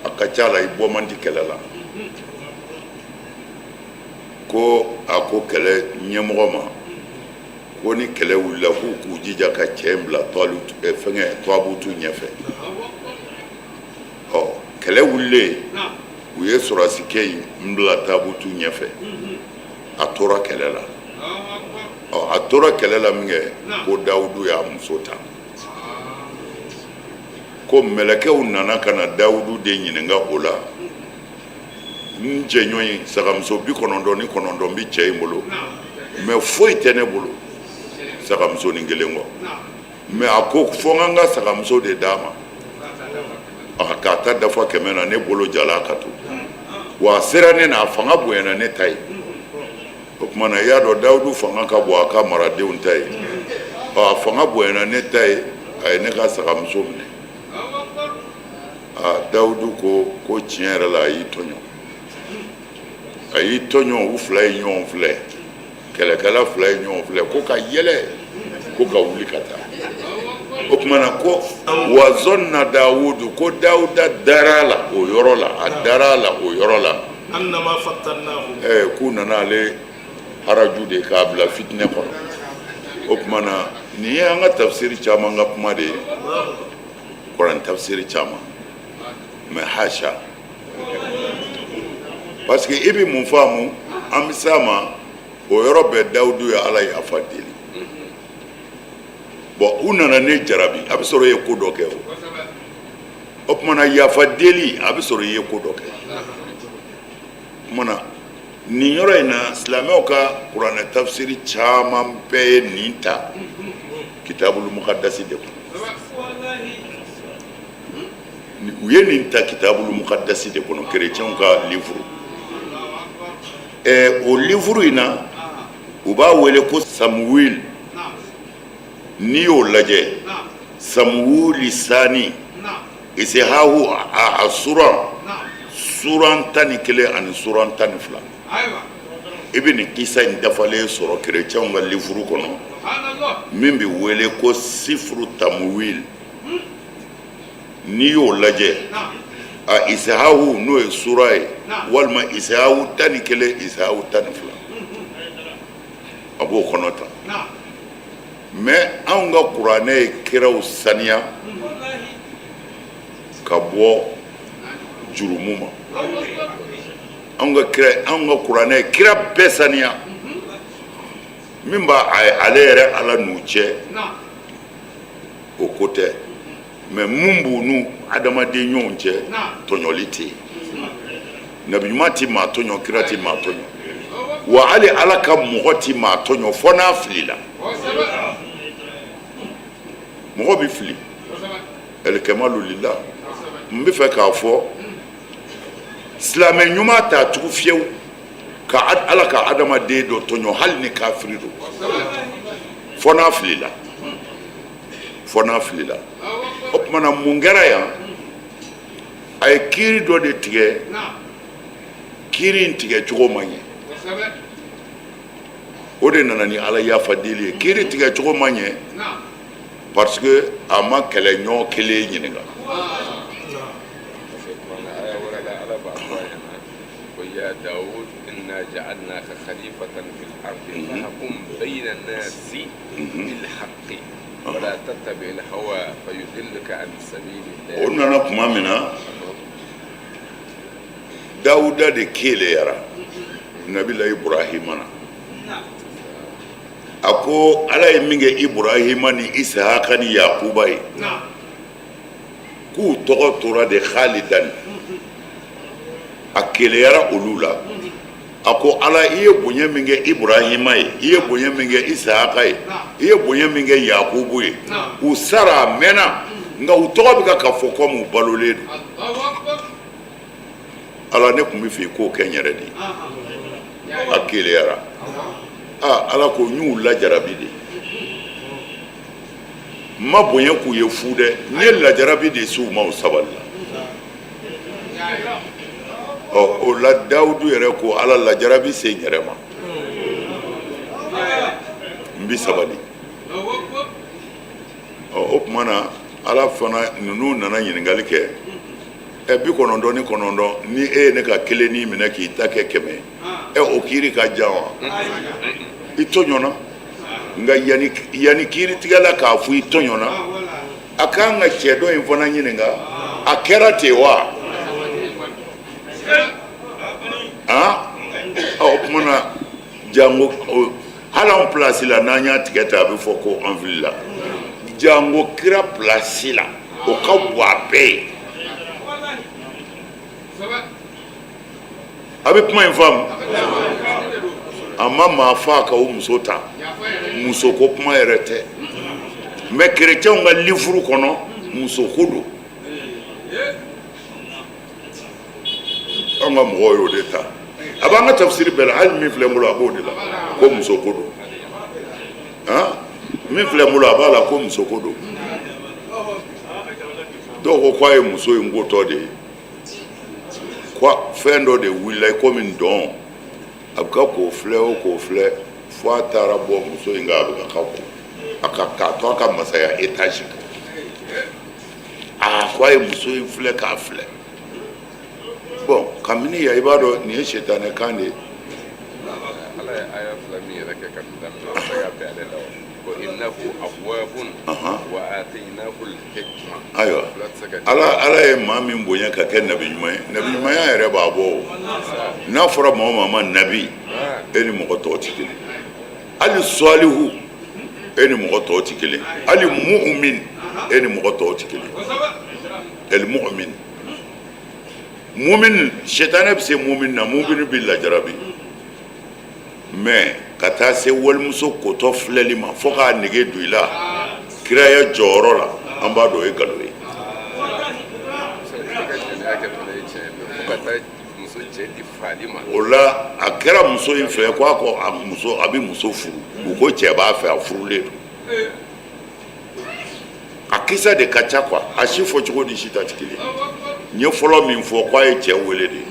a ka ca la i bɔ man di kɛlɛ la. Ko a ko kɛlɛ ɲɛmɔgɔ ma ko ni kɛlɛ wulila, k'u k'u jija ka cɛ in bila fɛngɛ tabutu ɲɛfɛ. Ɔ, kɛlɛ wulilen, u ye sɔrɔdasikɛ in bila tabutu ɲɛfɛ. A tora kɛlɛ la. Ɔ, a tora kɛlɛ la min kɛ, ko Dawudu y'a muso ta. Ko mɛlɛkɛw nana ka na Dawudu de ɲininka o la. N jɛɲɔgɔn ye, sagamuso 99 bi cɛ in bolo, mɛ foyi tɛ ne bolo sagamusonin kelen kɔ. Mɛ a ko fo n ka n ka sagamuso de d'a ma, a k'a ta dafa 100 na, ne bolo jala ka to wa. A sera ne na, a fanga bonyana ne ta ye. O tuma na, i y'a dɔn Dawudu fanga ka bon a ka maradenw ta ye. Ɔ, a fanga bonyana ne ta ye, a ye ne ka sagamuso minɛ. A Dawudu ko ko tiɲɛ yɛrɛ la, a y'i tɔɲɔ, a y'i tɔɲɔ. U fila ye ɲɔgɔn filɛ, kɛlɛkɛla fila ye ɲɔgɔn filɛ, ko ka yɛlɛ, ko ka wuli ka taa. O tuma na, ko wa zɔnna Dawudu, ko Dawuda dara a la o yɔrɔ la, a dara a la o yɔrɔ la. Annama fattannahu. K'u nana ale haraju de k'a bila fitinɛ kɔnɔ. O tuma na, nin ye an ka tafsiri caman ka kuma de ye, kuran tafsiri caman. Mɛ hasha, parce que i bɛ mun faamu? An bɛ s'a ma o yɔrɔ bɛɛ. Dawudu ye Ala yafa deli. Bɔn, u nana ne jarabi, a bɛ sɔrɔ i ye ko dɔ kɛ. O tuma na, yafa deli, a bɛ sɔrɔ i ye ko dɔ kɛ. O tuma na, nin yɔrɔ in na, silamɛw ka kuranɛ tafsiri caman bɛɛ ye nin ta kitabulu mukadasi de kɔnɔ. U ye nin ta kitabulu mukadasi de kɔnɔ, kerecɛnw ka livre. O livre in na, u b'a wele ko Samuwil. N'i y'o lajɛ, Samuwili sani, Isihahu, a suran 11 ani suran 12, i bɛ nin kisa in dafalen sɔrɔ kerecɛnw ka livre kɔnɔ min bɛ wele ko Sifuru Tamuwil. N'i y'o lajɛ, a Isihahu, n'o ye sura ye, walima Isihahu 11, Isihahu 12, a b'o kɔnɔ ta. Mɛ anw ka kuranɛ ye kiraw saniya ka bɔ jurumu ma. Anw ka kuranɛ ye kira bɛɛ saniya. Min b'a ale yɛrɛ Ala n'u cɛ, o ko tɛ. Mɛ mun b'u n'u adamaden ɲɔgɔn cɛ, tɔɲɔli tɛ yen. Nabi ɲuman tɛ maa tɔɲɔ, kira tɛ maa tɔɲɔ, wa hali Ala ka mɔgɔ tɛ maa tɔɲɔ fɔ n'a filila. Mɔgɔ bɛ fili, alikamalu lila. N bɛ fɛ k'a fɔ, silamɛ ɲuman t'a tugu fiyewu ka Ala ka adamaden dɔ tɔɲɔ, hali ni kafiri don, fɔ n'a filila, fɔ n'a filila. O tuma na, mun kɛra yan? A ye kiiri dɔ de tigɛ, kiiri in tigɛ cogo ma ɲɛ. O de nana ni Ala yafa deli ye. Kiiri tigɛ cogo ma ɲɛ parce que a ma kɛlɛɲɔgɔn kelen ɲininka. Parce que kuranɛ aya wɛrɛ la, Ala b'a fɔ a ɲɛna ko ya Dawud inna ja'alnaka khalifatan fil ardi fahkum bayna nasi bil haqqi wala tattabi al hawa fayudillaka an sabilillah. O nana tuma min na, Dawuda de keleyara nabila Iburahima na. A ko Ala ye min kɛ Iburahima ni Isahaka ni Yakuba ye, k'u tɔgɔ tora de khalidan. A keleyara olu la. A ko Ala, i ye bonya min kɛ Iburahima ye, i ye bonya min kɛ Isahaka ye, i ye bonya min kɛ Yakubu ye, u sara a mɛnna, nka u tɔgɔ bɛ ka fɔ komi u balolen don. Ala, ne tun bɛ fɛ i k'o kɛ n yɛrɛ de ye. A keleyara. Aa, Ala ko n y'u lajarabi de, n ma bonya k'u ye fu dɛ, n ye lajarabi de s'u ma, u sabali la. Ɔ, o la, Dawudu yɛrɛ ko Ala, lajarabi se n yɛrɛ ma, n bi sabali. Ɔ, o tuma na, Ala fana ninnu nana ɲininkali kɛ. Ɛ, 99, ni e ye ne ka kelennin minɛ k'i ta kɛ 100, ɛ, o kiiri ka jan wa? I tɔɲɔna. Nka yanni kiiritigɛla k'a fɔ i tɔɲɔna, a ka kan ka cɛ dɔ in fana ɲininka, a kɛra ten wa? O tuma na, jango hali anw pilasi la, n'an y'a tigɛ ta, a bɛ fɔ ko an filila. Jango kira pilasi la, o ka bon a bɛɛ ye. A bɛ kuma in faamu. A ma maa faa ka o muso ta, muso ko kuma yɛrɛ tɛ. Mais kerecɛnw ka livre kɔnɔ, muso ko don. An ka mɔgɔw y'o de ta. A b'an ka tafsiri bɛɛ la, hali min filɛ n bolo, a b'o de la ko muso ko don. Min filɛ n bolo, a b'a la ko muso ko don. Dɔw ko k'a ye muso in kotɔ de ye, ko fɛn dɔ de wulila i komi dɔn, a bɛ ka k'o filɛ, o k'o filɛ, fo a taara bɔ muso in kan. A bɛ ka ko a ka k'a to a ka masaya étage kan. Aa, ko a ye muso in filɛ k'a filɛ. Bon, kabini yan, i b'a dɔn nin ye sitanɛ kan de ye. Ala ye aya fila min yɛrɛ kɛ ka nin daminɛ, o se ka bɛn ale la o. Ko innahu awwabun wa atainahu al-hikma. Ayiwa. Fila tɛ se ka di. Ala ye maa min bonya ka kɛ nabi ɲuman ye, nabi ɲumanya yɛrɛ b'a bɔ o. N'a fɔra maa o maa ma nabi, e ni mɔgɔ tɔw tɛ kelen. Hali sɔlihu, e ni mɔgɔ tɔw tɛ kelen. Hali mu'min, e ni mɔgɔ tɔw tɛ kelen. El mu'min, mu'min, sitanɛ bɛ se mu'min na, mu'min bɛ lajarabi. Mais ka taa se walimuso kotɔ filɛli ma fo k'a nege don i la kiraya jɔyɔrɔ la, an b'a dɔn o ye nkalon ye. I ka jɛnɛya kɛ fana ye tiɲɛ ye, mais fo ka taa muso cɛ di faali ma. O la, a kɛra muso in fɛ ko a ko a muso, a bɛ muso furu. U ko cɛ b'a fɛ, a furulen don. A kisa de ka ca quoi, a si fɔ cogo ni si ta tɛ kelen. N ye fɔlɔ min fɔ, k'a ye cɛ wele de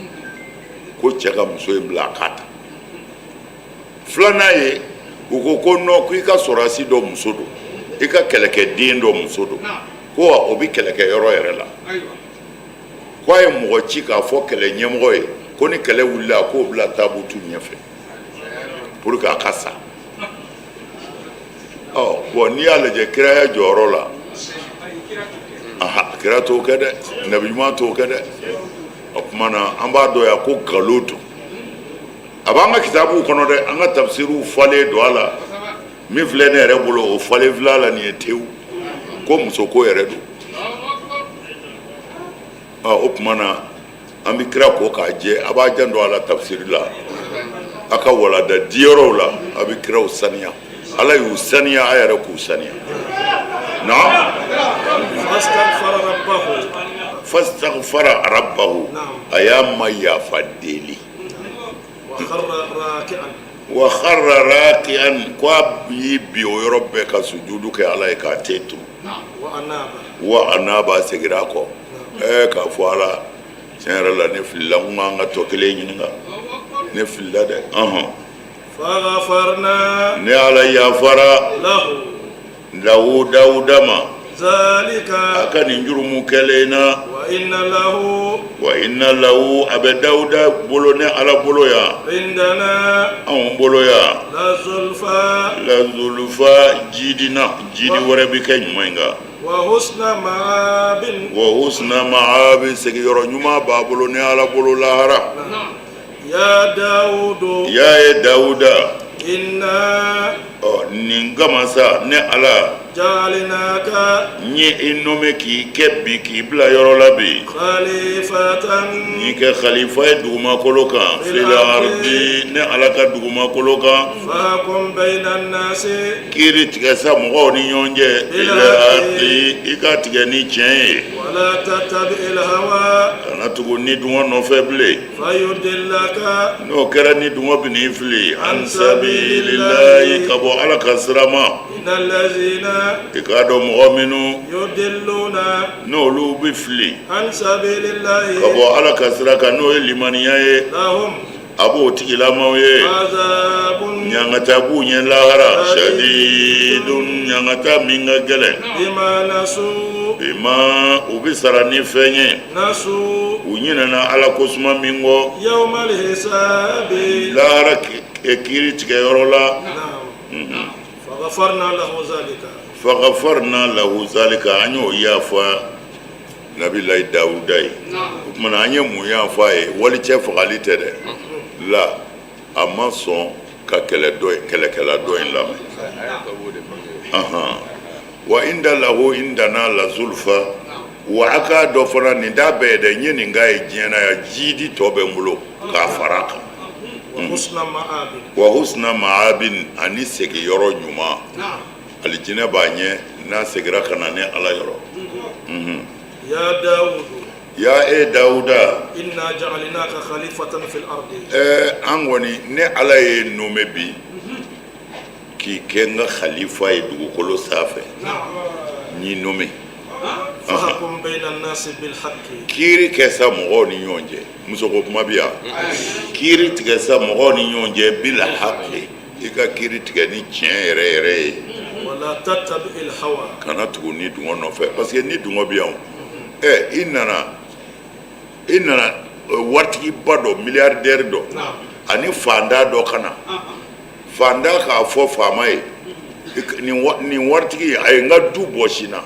ko cɛ ka muso in bila a k'a ta. Filanan ye, u ko ko non, ko i ka sɔrɔdasi dɔ muso don, i ka kɛlɛkɛden dɔ muso don, ko wa o bɛ kɛlɛkɛyɔrɔ yɛrɛ la, ko a ye mɔgɔ ci k'a fɔ kɛlɛ ɲɛmɔgɔ ye ko ni kɛlɛ wulila, a k'o bila tabutu ɲɛfɛ pour que a ka sa. Ɔ bon, n'i y'a lajɛ kiraya jɔyɔrɔ la, aha, kira t'o kɛ dɛ, nabi ɲuman t'o kɛ dɛ. O tuma na, an b'a dɔn yan ko nkalon don. A b'an ka kitabuw kɔnɔ dɛ, an ka tafsiriw falen don a la. Min filɛ ne yɛrɛ bolo, o falen filɛ a la nin ye tewu ko muso ko yɛrɛ don. Ɔ, o tuma na, an bɛ kira ko k'a jɛ. A b'a janto a la tafsiri la, a ka walada diyɔrɔw la, a bɛ kiraw saniya. Ala y'u saniya, a yɛrɛ k'u saniya naam. Fastaghfara rabbahu. Fastaghfara rabbahu, a y'a ma yafa deli. Wa kharra raki'an. Wa kharra raki'an, ko a y'i bi o yɔrɔ bɛɛ ka sujudu kɛ Ala ye k'a ten turu. Wa anaba. Wa anaba, seginna a kɔ, ɛɛ, k'a fɔ Ala, tiɲɛ yɛrɛ la, ne filila, n ko an ka tɔ kelen ɲininka, ne filila dɛ, ɔhɔn. Faghfarna. Ne Ala yafara. Lahu. Lahu, Dawuda ma. Zalika. A ka nin jurumu kɛlen na. Wa inna lahu. Wa inna lahu, a bɛ Dawuda bolo, ne Ala bolo yan. Indana. Anw bolo yan. La zulfa. La zulufa, jidina jidi wɛrɛ bɛ kɛ ɲuman in kan. Wa husna ma'abin. Wa husna ma'abi, sigiyɔrɔ ɲuman b'a bolo ne Ala bolo lahara. Ya Dawudu. Ya ye Dawuda. Inna. Ɔ, nin kama sa, ne Ala. Ja'alnaka. N ye i nommé k'i kɛ bi, k'i bila yɔrɔ la bi. Khalifatan. N y'i kɛ khalifa ye dugumakolo kan. Fil ardi, ne Ala ka dugumakolo kan. Fahkum bayna nasi. Kiiri tigɛ sa mɔgɔw ni ɲɔgɔn cɛ. Bil haqqi, i ka tigɛ ni tiɲɛ ye. Wala tattabi'il hawa. Kana tugu ni dungɔ nɔfɛ bilen. Fayudillaka. N'o kɛra, ni dungɔ bɛ n'i fili. An sabilillahi, ka bɔ Ala ka sira ma. Innal lazina. I k'a dɔn mɔgɔ minnu. Yudilluna. N'olu bɛ fili. An sabilillahi. Ka bɔ Ala ka sira kan, n'o ye limaniya ye. Lahum. A b'o tigilamaw ye. Azabun. Ɲangata b'u ɲɛ lahara. Shadidun. Ɲangata min ka gɛlɛn. Bima nasu. Bima, u bɛ sara ni fɛn ye. Nasu. U ɲinɛna Ala ko suma min kɔ. Yawmal hisabi. Lahara kiiri tigɛyɔrɔ la. Naam. Fagafarna lahu zalika. Fagafarna lahu zalika, an y'o yafa Nabilayi Dawuda ye. O tuma na, an ye mun yafa a ye? Walicɛ fagali tɛ dɛ. La, a ma sɔn ka kɛlɛ dɔ kɛlɛkɛla dɔ in lamɛn. Wa inda lahu indana la zulfa. Wa a k'a dɔn fana, nin t'a bɛɛ ye dɛ. N ye nin k'a ye diɲɛ na yan, jidi tɔ bɛ n bolo k'a fara a kan. Wa husna maabin, ani segiyɔrɔ ɲuman, alijinɛ b'a ɲɛ n'a segira ka na ne Ala yɔrɔ. Ya Dawudu. Ya e Dawuda. Inna ja'alnaka khalifatan fil ardi. An kɔni, ne Ala ye nommé bi k'i kɛ n ka khalifa ye dugukolo sanfɛ, n y'i nommé. Fahkum bayna an-nasi bil haqqi. Kiiri kɛ sa mɔgɔw ni ɲɔgɔn cɛ. Musoko kuma bi yan. Kiiri tigɛ sa mɔgɔw ni ɲɔgɔn cɛ, bil haqqi, i ka kiiri tigɛ ni tiɲɛ yɛrɛ yɛrɛ ye. Wala tattabi'il hawa. Kana tugu ni dungɔ nɔfɛ, parce que ni dungɔ bi yan. I nana waritigiba dɔ, milliardaire dɔ, ani fantan dɔ ka na. Fantan k'a fɔ faama ye: "Nin waritigi, a ye n ka du bɔsi n na."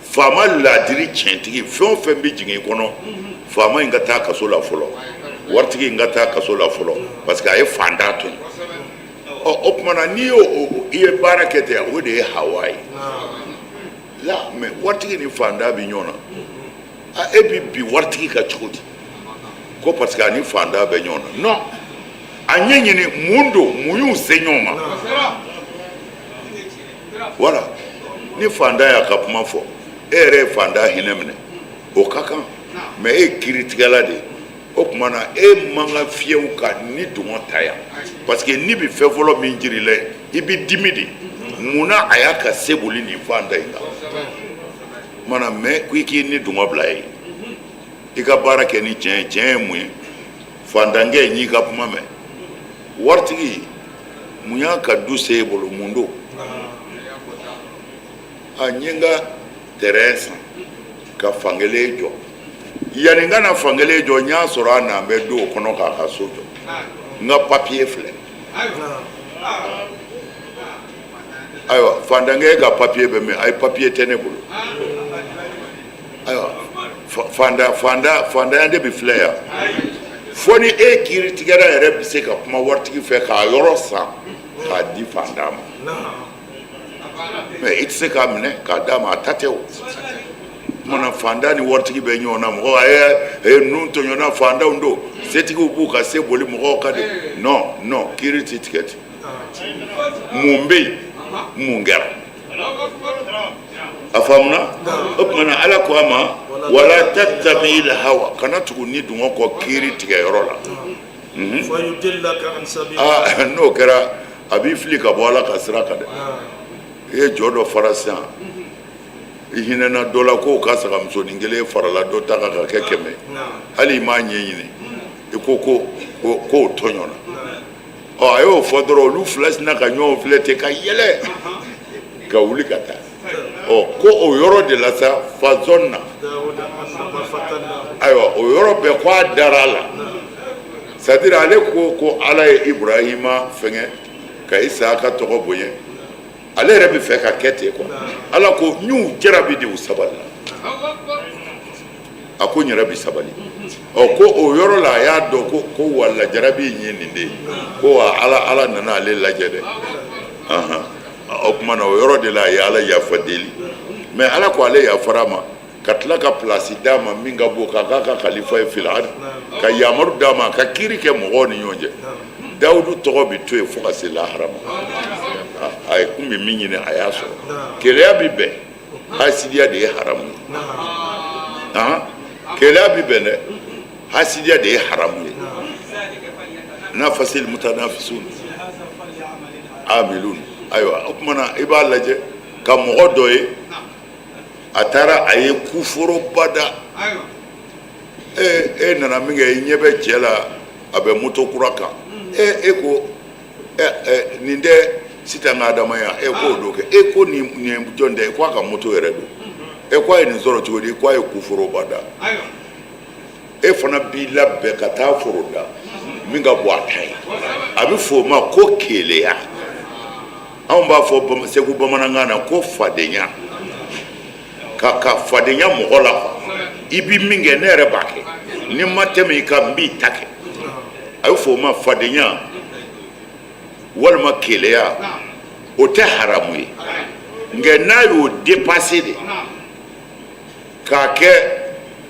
Faama laadiri tiɲɛtigi, fɛn o fɛn bɛ jigin i kɔnɔ, faama in ka taa kaso la fɔlɔ, waritigi in ka taa kaso la fɔlɔ, parce que a ye fantan to yen. Ɔ, o tuma na, n'i y'o i ye baara kɛ ten, o de ye hawa ye la. Mais waritigi ni fantan bɛ ɲɔgɔn na, a e bi bi waritigi ka cogo di ko parce que a ni fantan bɛ ɲɔgɔn na? Non, a ɲɛɲini mun don, mun y'u se ɲɔgɔn ma. Voilà, ni fantan y'a ka kuma fɔ, e yɛrɛ ye fantan hinɛ minɛ, o ka kan. Mais e ye kiiritigɛla de ye, o tuma na e man ka fiyewu ka ni dungɔ ta yan, parce que ni bɛ fɛn fɔlɔ min jiri la, i bɛ dimi de. Munna a y'a ka se boli nin fantan in kan mana? Mais ko i k'i ni dungɔ bila yen, i ka baara kɛ ni tiɲɛ ye. Tiɲɛ ye mun ye? Fantankɛ n y'i ka kuma mɛn. Waritigi, mun y'a ka du se e bolo? Mun don? A n ye n ka terrain san ka fankelen jɔ. Yanni n ka na fankelen jɔ, n y'a sɔrɔ a n'an bɛ don o kɔnɔ k'a ka so jɔ. N ka papiye filɛ. Ayiwa, fantankɛ, e ka papiye bɛ min? Ayi, papiye tɛ ne bolo. Ayiwa, fanda fanda fantanya de bɛ filɛ yan. Fo ni e kiiritigɛla yɛrɛ bɛ se ka kuma waritigi fɛ k'a yɔrɔ san k'a di fantan ma. Mais i tɛ se k'a minɛ k'a d'a ma, a ta tɛ. O kumana, fantan ni waritigi bɛ ɲɔgɔn na. Mɔgɔ a ye ninnu tɔɲɔna, fantanw don, setigiw b'u ka se boli mɔgɔw kan de. Non, non, kiiri tɛ tigɛ ten. Mun bɛ yen? Mun kɛra? A faamuna? O tuma na, Ala ko a ma: wala tattabi'il hawa, kana tugu ni dungɔ kɔ kiiri tigɛyɔrɔ la. Fayudillaka an sabili. Aa, n'o kɛra, a b'i fili ka bɔ Ala ka sira kan dɛ. I ye jɔ dɔ fara sisan, i hinɛna dɔ la k'o ka sagamusonin kelen farala dɔ ta kan ka kɛ 100, hali i m'a ɲɛɲini, i ko ko k'o tɔɲɔna. Ɔ, a y'o fɔ dɔrɔn, olu fila sinna ka ɲɔgɔn filɛ ten ka yɛlɛ ka wuli ka taa. Ɔ, ko o yɔrɔ de la sa, fazɔn na. Dawuda annama fatannahu. Ayiwa, o yɔrɔ bɛɛ ko a dara a la, c'est à dire ale ko ko Ala ye Iburahima fɛngɛ ka Isaka tɔgɔ bonya, ale yɛrɛ bɛ fɛ ka kɛ ten quoi. Ala ko n y'u jarabi de, u sabali la. A ko n yɛrɛ bɛ sabali. Ɔ, ko o yɔrɔ la, a y'a dɔn ko wala jarabi in ye nin de ye, ko wa Ala nana ale lajɛ dɛ. Ahan, o tuma na, o yɔrɔ de la, a ye Ala yafa deli. Mais Ala ko ale yafara a ma, ka tila ka place d'a ma min ka bon, k'a k'a ka khalifa ye fil ard, ka yamaru d'a ma ka kiiri kɛ mɔgɔw ni ɲɔgɔn cɛ. Dawudu tɔgɔ bɛ to yen fo ka se lahara ma. A ye kun bɛ min ɲini, a y'a sɔrɔ. Keleya bɛ bɛn, hasidiya de ye haramu ye. Han, keleya bɛ bɛn dɛ, hasidiya de ye haramu ye. Nafasil mutanafisun amilun. Ayiwa, o tuma na, i b'a lajɛ ka mɔgɔ dɔ ye, a taara, a ye kuforoba da. E nana min kɛ, i ɲɛ bɛ cɛ la, a bɛ moto kura kan. E ko ɛ ɛ nin tɛ. Sitan ka adamaya e k'o do kɛ e ko nin nin jɔn tɛ ko a ka moto yɛrɛ don e ko a ye nin sɔrɔ cogo di ko a ye kuforoba da e fana b'i labɛn ka taa foro da min ka bon a ta ye a bɛ fɔ o ma ko keleya anw b'a fɔ segu bamanankan na ko fadenya ka fadenya mɔgɔ la quoi i bi min kɛ ne yɛrɛ b'a kɛ ni n ma tɛmɛ i kan n b'i ta kɛ a bɛ fɔ o ma fadenya walima keleya o tɛ haramu ye nka n'a y'o dépasser de k'a kɛ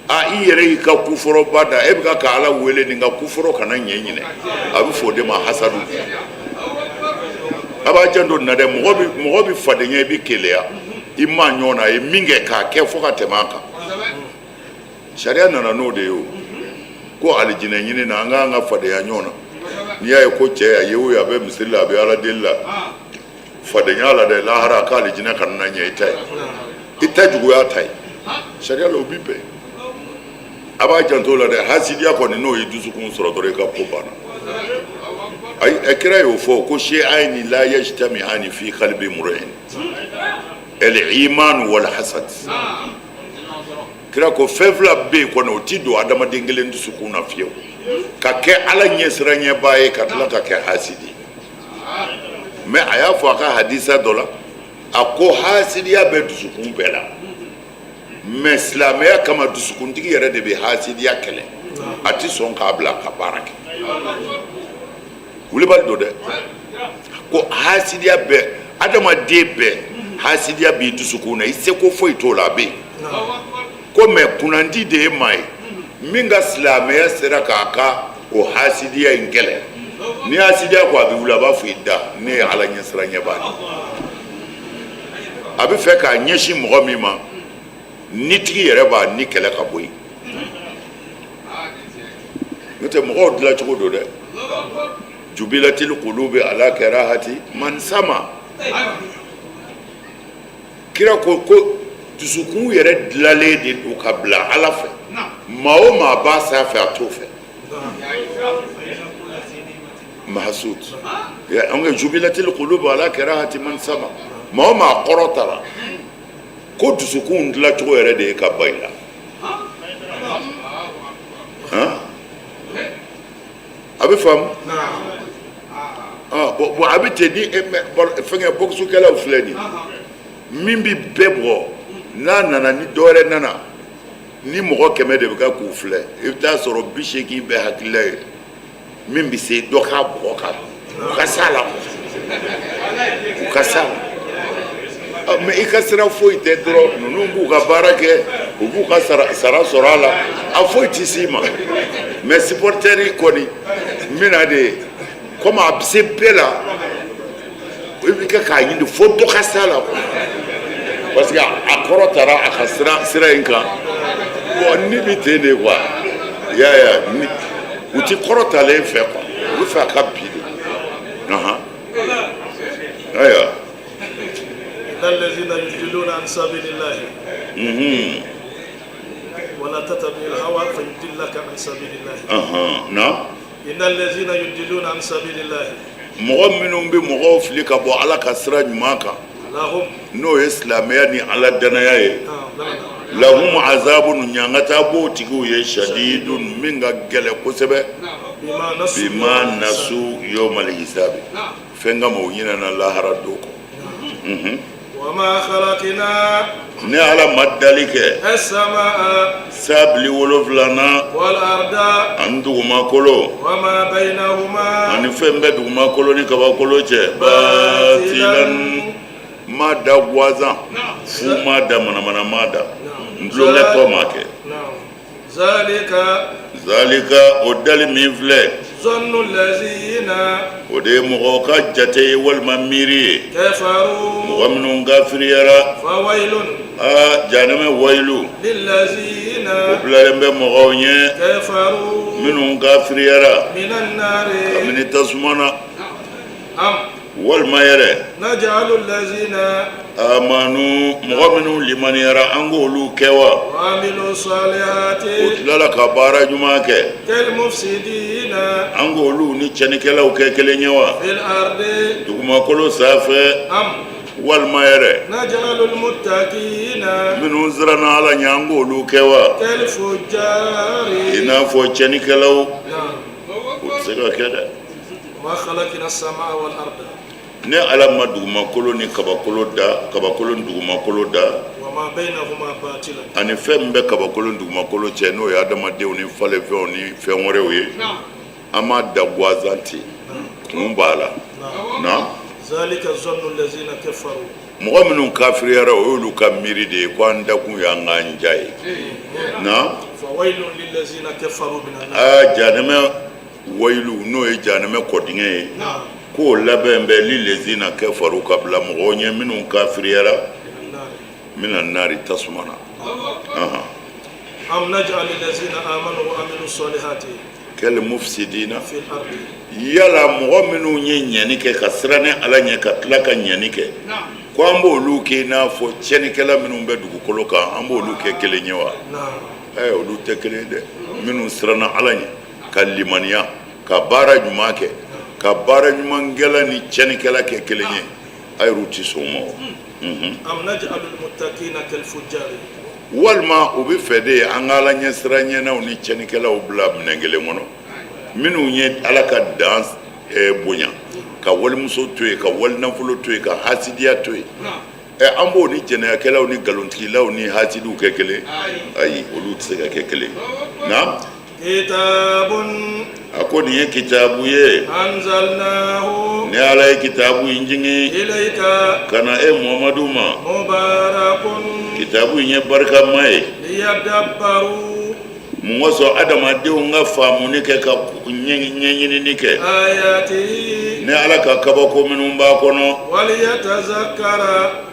a i yɛrɛ y'i ka kufɔrɔba da e bɛ ka ala wele nin ka kufɔrɔ kana ɲɛ ɲinɛ a bɛ fɔ o de ma hasadu a b'a janto nin na dɛ mɔgɔ bɛ fadenya i bɛ keleya i maa ɲɔgɔn na a ye min kɛ k'a kɛ fo ka tɛmɛ a kan sariya nana n'o de ye o ko alijinɛ ɲini na an k'an ka fadenya ɲɔgɔn na n'i y'a ye ko cɛ a ye o ye a bɛ misiri la a bɛ ala deli la fadenya la dɛ lahara k'alijinɛ kana na ɲɛ i ta ye i ta juguya ta ye sariya la o bi bɛn a b'a janto o la dɛ hasidiya kɔni n'o ye dusukun sɔrɔ dɔrɔn i ka ko banna ayi kira y'o fɔ ko shay'ani la yajtami'ani fi qalbi mri'in al-iman wal hasad kira ko fɛn fila bɛ yen kɔni o ti don adamaden kelen dusukun na fiyewu ka kɛ ala ɲɛsiranɲɛbaa ye ka tila ka kɛ hasidi mais a y'a fɔ a ka hadisa dɔ la a ko hasidiya bɛ dusukun bɛɛ la mais silamɛya kama dusukuntigi yɛrɛ de bɛ hasidiya kɛlɛ a ti sɔn k'a bila ka baara kɛ wulibali don dɛ ko hasidiya bɛ adamaden bɛɛ hasidiya b'i dusukun na i seko foyi t'o la a bɛ yen ko mais kunnandi de ye maa ye min ka silamɛya sera k'a ka o hasidiya in kɛlɛ ni hasidiya ko a bɛ wuli a b'a fɔ i da ne ye ala ɲɛsiranɲɛbaa de a bɛ fɛ k'a ɲɛsin mɔgɔ min ma nitigi yɛrɛ b'a ni kɛlɛ ka bɔ yen n'o tɛ mɔgɔw dilancogo don dɛ jubilatil kulubi ala karahati man sama kira ko ko dusukun yɛrɛ dilanlen de don ka bila ala fɛ maa o maa b'a sanfɛ a t'o fɛ mahasud an ka jubilatil kulubi ala karahati man sama maa o maa kɔrɔtara ko dusukun dilancogo yɛrɛ de ye ka ban i la a bɛ faamu bon a bɛ ten ni fɛnkɛ bɔkisukɛlaw filɛ nin min bɛ bɛɛ bugɔ n'a nana ni dɔwɛrɛ nana ni mɔgɔ 100 de bɛ kɛ k'u filɛ i bɛ taa sɔrɔ 80 bɛɛ hakilila ye min bɛ se dɔ k'a bugɔ ka u ka s'a la u ka s'a la mais i ka sira foyi tɛ dɔrɔn ninnu b'u ka baara kɛ u b'u ka sara sɔrɔ a la a foyi tɛ s'i ma mais supporter kɔni n bɛna de komi a bɛ se bɛɛ la i bɛ kɛ k'a ɲini fo dɔ ka s'a la parce que a kɔrɔ taara a ka sira in kan bon ni bɛ ten de quoi i y'a ye u ti kɔrɔtalen fɛ quoi u bɛ fɛ a ka bin de ayiwa. Allazina yudilluna an sabilillahi. Wala tattabi'il hawa fayudillaka an sabilillahi. Naam. Innal lazina yudilluna an sabilillahi. Mɔgɔ minnu bɛ mɔgɔw fili ka bɔ Ala ka sira ɲuman kan. Lahum. N'o ye silamɛya ni Ala danaya ye. Lahum azabun ɲangata b'o tigiw ye shadidun min ka gɛlɛn kosɛbɛ. Bima nasu yawmal hisabi. Fɛn kama u ɲinɛna lahara don kɔ. Ne ala ma dali kɛ san 7 na ani dugumakolo ani fɛn bɛ dugumakolo ni kabakolo cɛ batilan ma da gansan fu ma da manamana ma da n tulonkɛtɔ ma kɛ zalika o dali min filɛ o de ye mɔgɔw ka jate ye walima miiri ye mɔgɔ minnu kafiriyara aa jahanama wayilu o bilalen bɛ mɔgɔw ɲɛ minnu kafiriyara kabini tasuma na. Walima yɛrɛ, نجعل الذين آمنوا, mɔgɔ minnu limaniyara, an k'olu kɛ wa, وعملوا الصالحات o tilala ka baara ɲuman kɛ, كالمفسدين an k'olu ni cɛnnikɛlaw kɛ kelen ye wa في الأرض dugumakolo sanfɛ? أم Walima yɛrɛ, نجعل المتقين minnu siranna Ala ɲɛ, an k'olu kɛ wa كالفجار i n'a fɔ cɛnnikɛlaw? نعم O tɛ se ka kɛ dɛ. وما خلقنا السماء والأرض Ne Ala ma dugumakolo ni kabakolo da, kabakolo ni dugumakolo da, وما بينهما باطلا. ani fɛn min bɛ kabakolo ni dugumakolo cɛ, n'o ye adamadenw ni falenfɛnw ni fɛn wɛrɛw ye, an m'a da gansan ten, kun b'a la. Na ذلك ظن الذين كفروا. Mɔgɔ minnu kafiriyara, o y'olu ka miiri de ye ko an dakun y'an k'an ja ye na. فويل للذين كفروا من النار. Aa, janɛmɛ wayilu, n'o ye janɛmɛ kɔdingɛ ye, k'o labɛn bɛ للذين كفروا, ka bila mɔgɔw ɲɛ minnu kafiriyara, من النار. من النار, tasuma na. Ahan. أم نجعل الذين آمنوا وعملوا الصالحات كالمفسدين في الأرض Yala mɔgɔ minnu ye ɲɛni kɛ, ka siran ni Ala ɲɛ, ka tila ka ɲɛni kɛ, ko an b'olu kɛ i n'a fɔ tiɲɛnikɛla minnu bɛ dugukolo kan, an b'olu kɛ kelen ye wa? نعم Olu tɛ kelen ye dɛ. Minnu siranna Ala ɲɛ, ka limaniya, ka baara ɲuman kɛ, ka baara ɲumankɛla ni tiɲɛnikɛla kɛ kelen ye, a yɛrɛw tɛ sɔn o ma o. أم نجعل المتقين كالفجار Walima u bɛ fɛ de an ka Ala ɲɛsiran ɲɛnaw ni tiɲɛnikɛlaw bila minɛn kelen kɔnɔ? Minnu ye Ala ka dan bonya, ka walimuso to yen, ka walinafolo to yen, ka hasidiya to yen, an b'o ni jɛnɛyakɛlaw ni nkalontigilaw ni hasidiw kɛ kelen? Ayi, olu tɛ se ka kɛ kelen. Na كتاب A ko nin ye kitabu ye. أنزلناه Ni Ala ye kitabu in jigin إليك ka na e Muhamadu ma. مبارك Kitabu in ye barikama ye. ليدبروا Mun kosɔn? Adamadenw ka faamuni kɛ, ka ɲɛɲinini kɛ آياته ni Ala ka kabako minnu b'a kɔnɔ, وليتذكر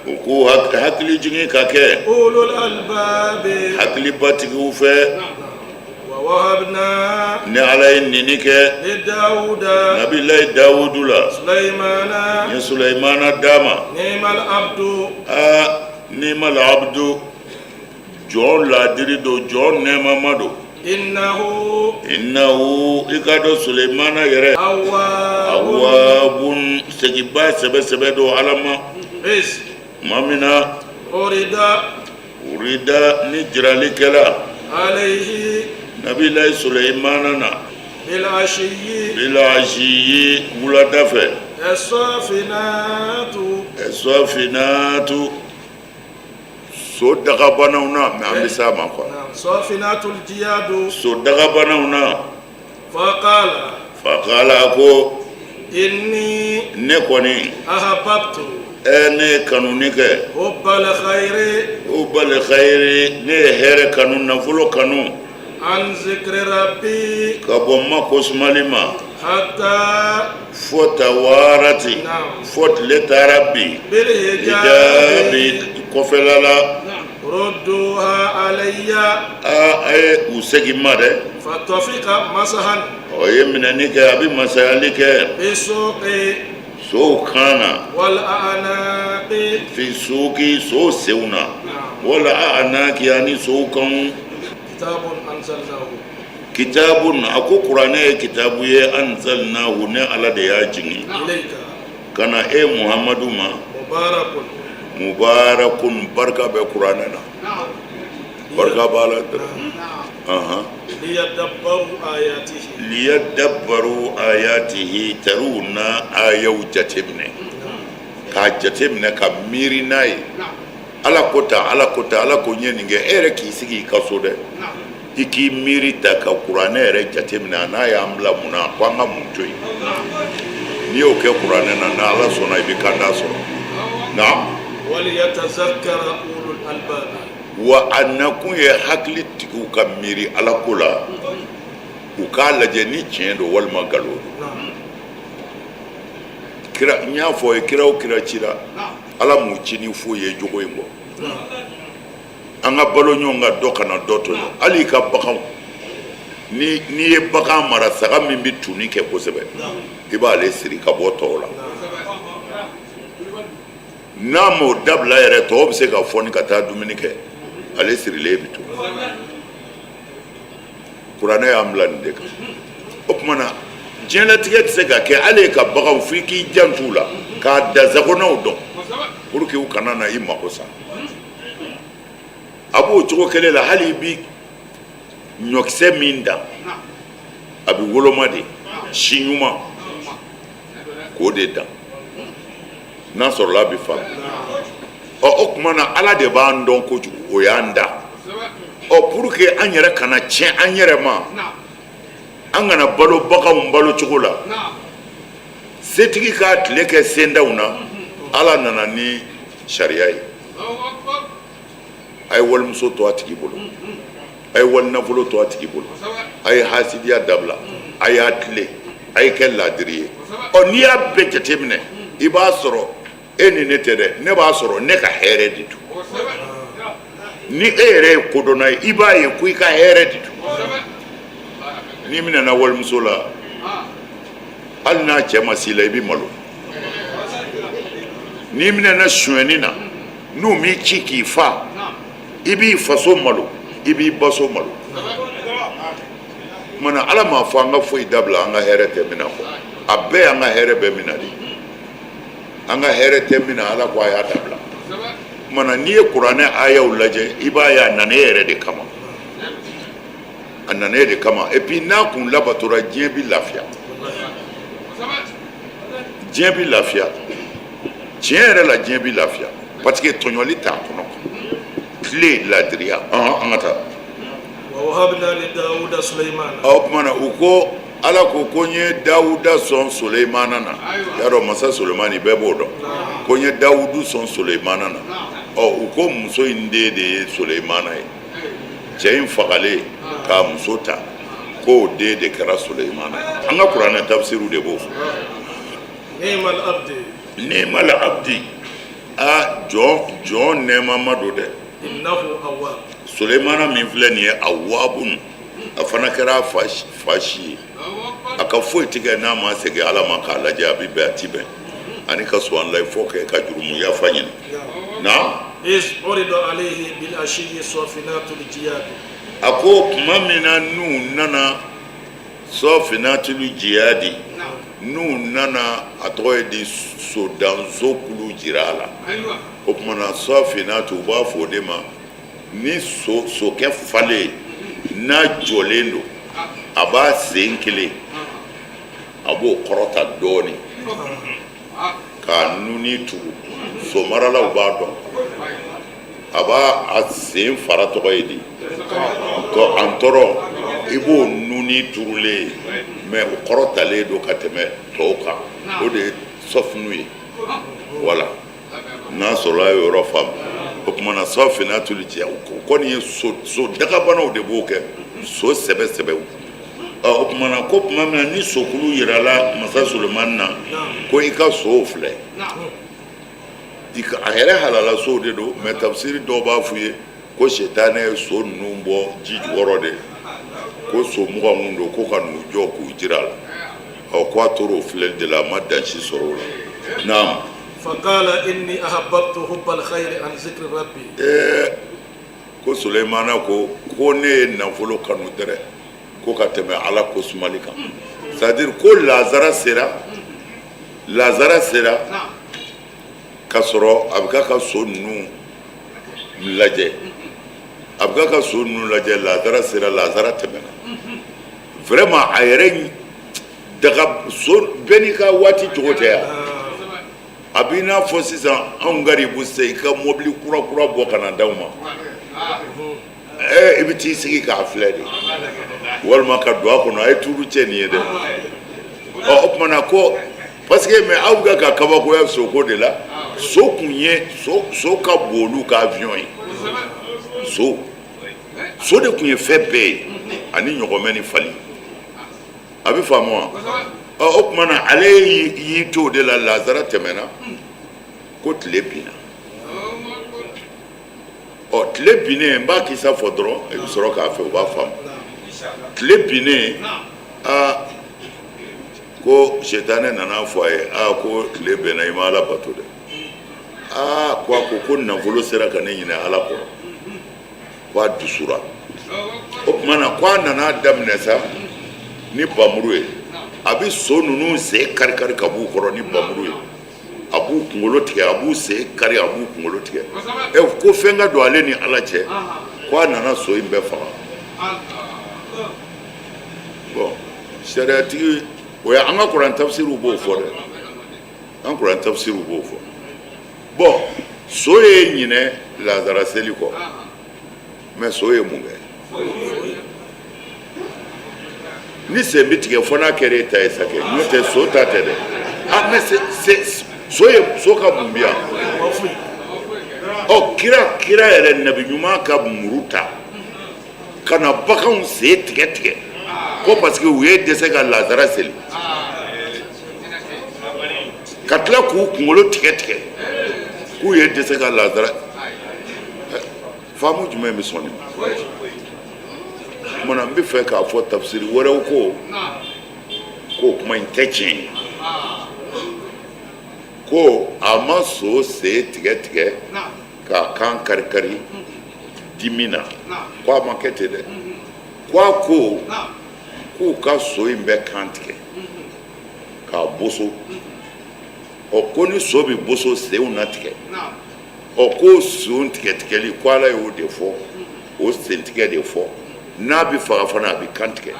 u k'u hakili jigin ka kɛ أولو الألباب hakilibatigiw fɛ. ووهبنا Ni Ala ye nini kɛ لداود Nabilayi Dawudu la, سليمان n ye Sulayimana d'a ma. نعم العبد. Aa, نعم العبد, jɔn laadiri don, jɔn nɛɛmama don. إنه إنه, i ka dɔn Sulayimana yɛrɛ, أواب. أواب, seginba sɛbɛ sɛbɛ don Ala ma. إذ Tuma min na, عرض عرض, ni jirali kɛla عليه Nabilayi Sulayimana na بالعشي بالعشي, wulada fɛ, الصافنات الصافنات, so dagabanaw na, mɛ an bɛ s'a ma quoi. نعم، صافنات الجياد. So dagabanaw na. فقال فقال, a ko إني ne kɔni أحببت ne ye kanuni kɛ حب الخير حب الخير, ne ye hɛrɛ kanu, nafolo kanu عن ذكر ربي ka bɔ n ma kosumali ma حتى fo توارت نعم fo tile taara bi بالحجاب hijabi, kɔfɛla la. ردوها علي. Aa, a ye u segin ma dɛ. فطفق مسحا O ye minɛni kɛ, a bɛ masayali kɛ بالسوق sow kan na والأعناق في السوق, sow senw na نعم والأعناق, ani sow kan. كتاب أنزلناه كتاب, a ko kuranɛ ye kitabu ye, أنزلناه, ne Ala de y'a jigin إليك ka na e Muhamadu ma. مبارك مبارك, barika bɛ kuranɛ na, barika b'a la dɔrɔn. Ahan. ليدبروا آياته ليدبروا آياته, tariw na ayaw jateminɛ, k'a jateminɛ ka miiri n'a ye. Ala ko tan, Ala ko tan, Ala ko n ye nin kɛ. E yɛrɛ k'i sigi i ka so dɛ, i k'i miiri ta ka kuranɛ yɛrɛ jateminɛ, a n'a y'an bila mun na, ko an ka mun to yen. N'i y'o kɛ kuranɛ na, n'Ala sɔnna, i bɛ kanda sɔrɔ na. وليتذكر أولو الألباب Wa a nakun ye hakilitigiw ka miiri Ala ko la, u k'a lajɛ ni tiɲɛ don walima nkalon don. نعم Kira, n y'a fɔ ye, kira o kira cira, Ala m'u ci ni foyi ye jogo in kɔ. An ka balo ɲɔgɔn kan, dɔ kana dɔ tɔɲɔ. Hali i ka baganw, ni n'i ye bagan mara, saga min bɛ tunni kɛ kosɛbɛ, i b'ale siri ka bɔ tɔw la. N'a m'o dabila yɛrɛ, tɔw bɛ se ka fɔni ka taa dumuni kɛ, ale sirilen bɛ to. Kuranɛ y'an bila nin de kan. O tuma na, diɲɛlatigɛ tɛ se ka kɛ hali ka baganw fo i k'i janto u la k'a dansagonaw dɔn pour que u kana na i mako sa. A b'o cogo kelen la, hali i bi ɲɔkisɛ min dan, a bɛ woloma de, si ɲuman k'o de dan, n'a sɔrɔla a bɛ faamu. Ɔ, o tuma na, Ala de b'an dɔn kojugu, o y'an da. Ɔ, pour que an yɛrɛ kana tiɲɛ an yɛrɛ ma, an kana balo baganw balo cogo la, setigi k'a tile kɛ sendaw na, Ala nana ni sariya ye: a ye walimuso to a tigi bolo, a ye wali nafolo to a tigi bolo, a ye hasidiya dabila, a y'a tilen, a ye kɛ laadiri ye. Ɔ, n'i y'a bɛɛ jateminɛ, i b'a sɔrɔ e ni ne tɛ dɛ, ne b'a sɔrɔ ne ka hɛrɛ de don. Ni e yɛrɛ ye kodɔnna ye, i b'a ye ko i ka hɛrɛ de don. N'i minɛna walimuso la, hali n'a cɛ ma s'i la, i bɛ malo. N'i minɛna sonyɛni na, n'u m'i ci k'i fa, i b'i faso malo, i b'i baso malo. Kumana, Ala m'a fɔ an ka foyi dabila an ka hɛrɛ tɛ min na kɔ. A bɛɛ y'an ka hɛrɛ bɛ min na de, an ka hɛrɛ tɛ min na, Ala ko a y'a dabila. Kumana, n'i ye kuranɛ ayaw lajɛ, i b'a ye a nana e yɛrɛ de kama, a nana e de kama. Et puis n'a kun labatora, diɲɛ bi lafiya, diɲɛ bi lafiya, tiɲɛ yɛrɛ la, diɲɛ bi lafiya, parce que tɔɲɔli t'a kɔnɔ, tile ladiriya. An ka taa. O tuma na, u ko, Ala ko ko n ye Dawuda sɔn Soleimana na. Y'a dɔn, masa Soleimani, bɛɛ b'o dɔn, ko n ye Dawudu sɔn Soleimana na. Ɔ, u ko muso in den de ye Soleimana ye. Cɛ in fagalen k'a muso ta, k'o den de kɛra Soleimana ye. An ka kuranɛ tafsiriw de b'o fɔ. Ni'mal abdi, a jɔn jɔn nɛɛmama don dɛ. Soleimana min filɛ nin ye, awwabun, a fana kɛra a fa si ye, a ka foyi tigɛ n'a ma segin Ala ma k'a lajɛ, a bɛ bɛn, a ti bɛn, ani ka sɔn la, il faut que ka jurumu yafa ɲini na. A ko tuma min na n'u nana sɔfinatul jiyadi, n'u nana, a tɔgɔ ye di, sodanso kulu jira a la. O tuma na, sɔfinatu, u b'a fɔ o de ma ni sokɛ falen n'a jɔlen don, a b'a sen kelen, a b'o kɔrɔta dɔɔnin k'a nuni tugu. Somaralaw b'a dɔn. A b'a a sen fara, tɔgɔ ye di, an tɔrɔ, i b'o nuni turulen ye, mais o kɔrɔtalen don ka tɛmɛ tɔw kan. O de ye sɔfunu ye. Wala n'a sɔrɔ a ye yɔrɔ faamu. O tuma na, sɔfinatul jiyad, o kɔni ye so dagabanaw de b'o kɛ, so sɛbɛ sɛbɛw. O tuma na, ko tuma min na ni sokulu yirala masa Sulemani na, ko i ka sow filɛ, a yɛrɛ halala sow de don. Mais tafsiri dɔw b'a f'u ye ko sitanɛ ye so ninnu bɔ ji jukɔrɔ de, ko so 20 mun don, ko ka n'u jɔ k'u jira a la. Ɔ, ko a tor'o filɛli de la, a ma dan si sɔrɔ o la. Naam. Faqala inni ahbabtu hubbal khayri an zikri rabbi. Ɛɛ, ko Sulemana ko ko ne ye nafolo kanu dɛrɛ ko ka tɛmɛ Ala ko sumali kan. C'est à dire ko lazara sera, lazara sera ka sɔrɔ a bɛ k'a ka so ninnu lajɛ, a bɛ k'a ka so ninnu lajɛ, lazara sera, lazara tɛmɛna. Vraiment, a yɛrɛ daga so bɛɛ n'i ka waati cogo tɛ yan. A b'i n'a fɔ sisan, anw garibu se, i ka mobili kura kura bɔ ka na d'aw ma, i bɛ t'i sigi k'a filɛ de, walima ka don a kɔnɔ, a ye tuuru cɛ nin ye dɛ. Ɔ, o tuma na ko parce que mais aw bɛ ka kabakoya soko de la. So kun ye so ka bon olu ka avion ye. So de kun ye fɛn bɛɛ ye, ani ɲɔgɔmɛ ni fali. A bɛ faamu wa? Ɔ, o tuma na, ale y'i to o de la, lazara tɛmɛna, ko tile binna. Ɔ, tile binnen, n b'a kisa fɔ dɔrɔn, i bɛ sɔrɔ k'a fɛ, u b'a faamu. Tile binnen, aa, ko sitanɛ nana fɔ a ye: aa, ko tile bɛnna, i ma Ala bato dɛ. Aa, ko a ko ko nafolo sera ka ne ɲinɛ Ala kɔ. Ko a dusura. O tuma na, ko a nana daminɛ sa ni bamuru ye, a bɛ so ninnu sen kari-kari ka b'u kɔrɔ ni bamuru ye, a b'u kunkolo tigɛ, a b'u sen kari, a b'u kunkolo tigɛ. Ɛ, ko fɛn ka don ale ni Ala cɛ. Ko a nana so in bɛɛ faga. Bon, sariyatigi o ye, an ka kuran tafsiriw b'o fɔ dɛ, an kuran tafsiriw b'o fɔ. Bon, so ye ɲinɛ lazara seli kɔ, mais so ye mun kɛ? Ni sen bɛ tigɛ, fo n'a kɛra e ta ye sa kɛ, n'o tɛ so ta tɛ dɛ. Ah, mais so ye, so ka mun bi yan? Ɔ, kira yɛrɛ, nabi ɲuman ka muru ta ka na baganw sen tigɛ tigɛ ko parce que u ye dɛsɛ ka lazara seli, ka tila k'u kunkolo tigɛ tigɛ k'u ye dɛsɛ ka lazara. Faamu jumɛn bɛ sɔn nin ma? Kumana, n bɛ fɛ k'a fɔ, tafsiri wɛrɛw ko k'o kuma in tɛ tiɲɛ ye, ko a ma so sen tigɛ tigɛ k'a kan kari kari dimi na, ko a ma kɛ ten dɛ. Ko a ko k'u ka so in bɛɛ kan tigɛ k'a boso. Ɔ, ko ni so bɛ boso, senw na tigɛ. Ɔ, ko sen tigɛ tigɛli, ko Ala y'o de fɔ, o sen tigɛ de fɔ. N'a bɛ faga fana, a bɛ kan tigɛ.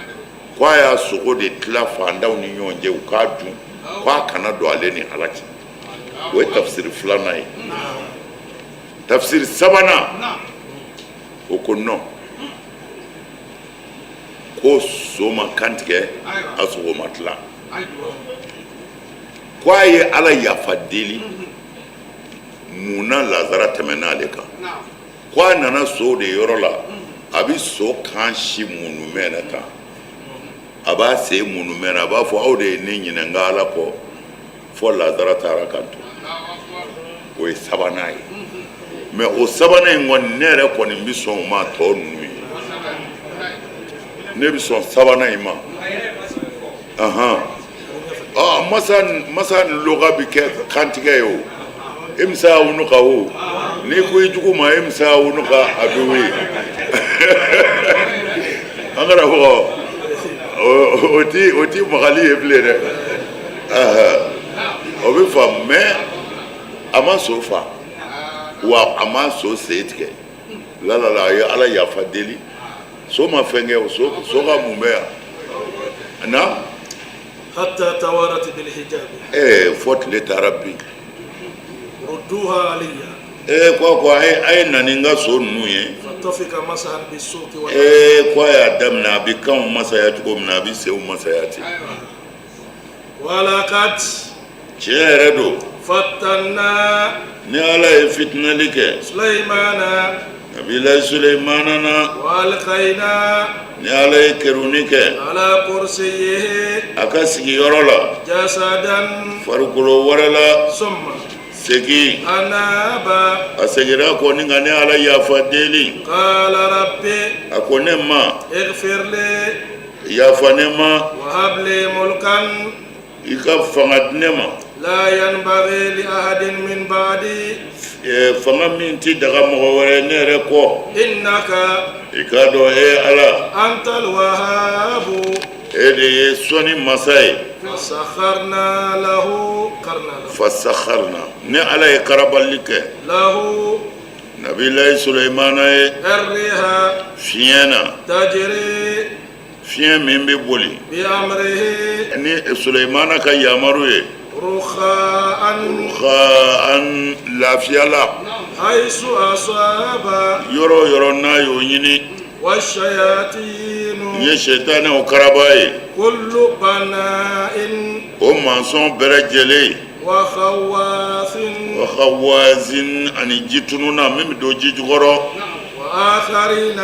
Ko a y'a sogo de tila fantanw ni ɲɔgɔn cɛ, u k'a dun, ko a kana don ale ni Ala cɛ. O ye tafsiri filanan ye. Tafsiri sabanan, o ko non, ko so ma kan tigɛ, a sogo ma tila. Ko a ye Ala yafa deli, mun na lazara tɛmɛna ale kan? Ko a nana so de yɔrɔ la, a bɛ so kan si munumɛ na tan, a b'a sen munumɛ na, a b'a fɔ: aw de ye ne ɲinɛ n ka Ala kɔ, fɔ lazara taara kan to. O ye sabanan ye. Mais o sabanan in kɔni, ne yɛrɛ kɔni bɛ sɔn o ma. Tɔ ninnu ye, ne bɛ sɔn sabanan in ma. Ahan, ɔ, masa masa ni loga bɛ kɛ kantigɛ ye. O imsa unuka, o n'i ko i jugu ma imsa unuka aduwi, an kana fɔ o ti magali ye bilen dɛ. O bɛ faamu, mais a ma so fa wa, a ma so sen tigɛ. La la la, a ye Ala yafa deli. So ma fɛn kɛ o. So ka mun bɛ yan na? حتى توارت بالحجاب. Fɔ tile taara bin. ردوها علي. Ko a ye na ni n ka so ninnu ye. فطفق مسحا بالسوق وال Ko a y'a daminɛ, a bɛ kanw masaya cogo min na, a bɛ senw masaya ten. ولقد Tiɲɛ yɛrɛ don. فتنا Ni Ala ye fitinali kɛ سليمان Nabilayi Suleimana na, وألقينا ni Ala ye keruni kɛ على كرسيه a ka sigiyɔrɔ la جسدا farikolo wɛrɛ la, ثم segin أناب. A seginna kɔ ni ka ne Ala yafa deli. قال رب A ko ne ma, اغفر لي yafa ne ma, وهب لي ملكا i ka fanga di ne ma, لا ينبغي لأحد من بعدي fanga min ti daga mɔgɔ wɛrɛ ne yɛrɛ kɔ. إنك I k'a dɔn, e Ala, أنت الوهاب. e de ye sɔnni masa ye. فسخرنا له قرنا له Fasakharna, ni Ala ye karabali kɛ له Nabilayi Suleimana ye الريح fiɲɛ na, تجري fiɲɛ min bɛ boli بأمره ni Suleimana ka yamaru ye رخاء an lafiya la, حيث أصاب. Yɔrɔ o yɔrɔ n'a y'o ɲini. والشياطين N ye sɛtanɛw karaba ye, كل بناء o mansɔn bɛɛ lajɛlen, وغواص wa khawazin, ani jitununa min bɛ don ji jukɔrɔ, وآخرين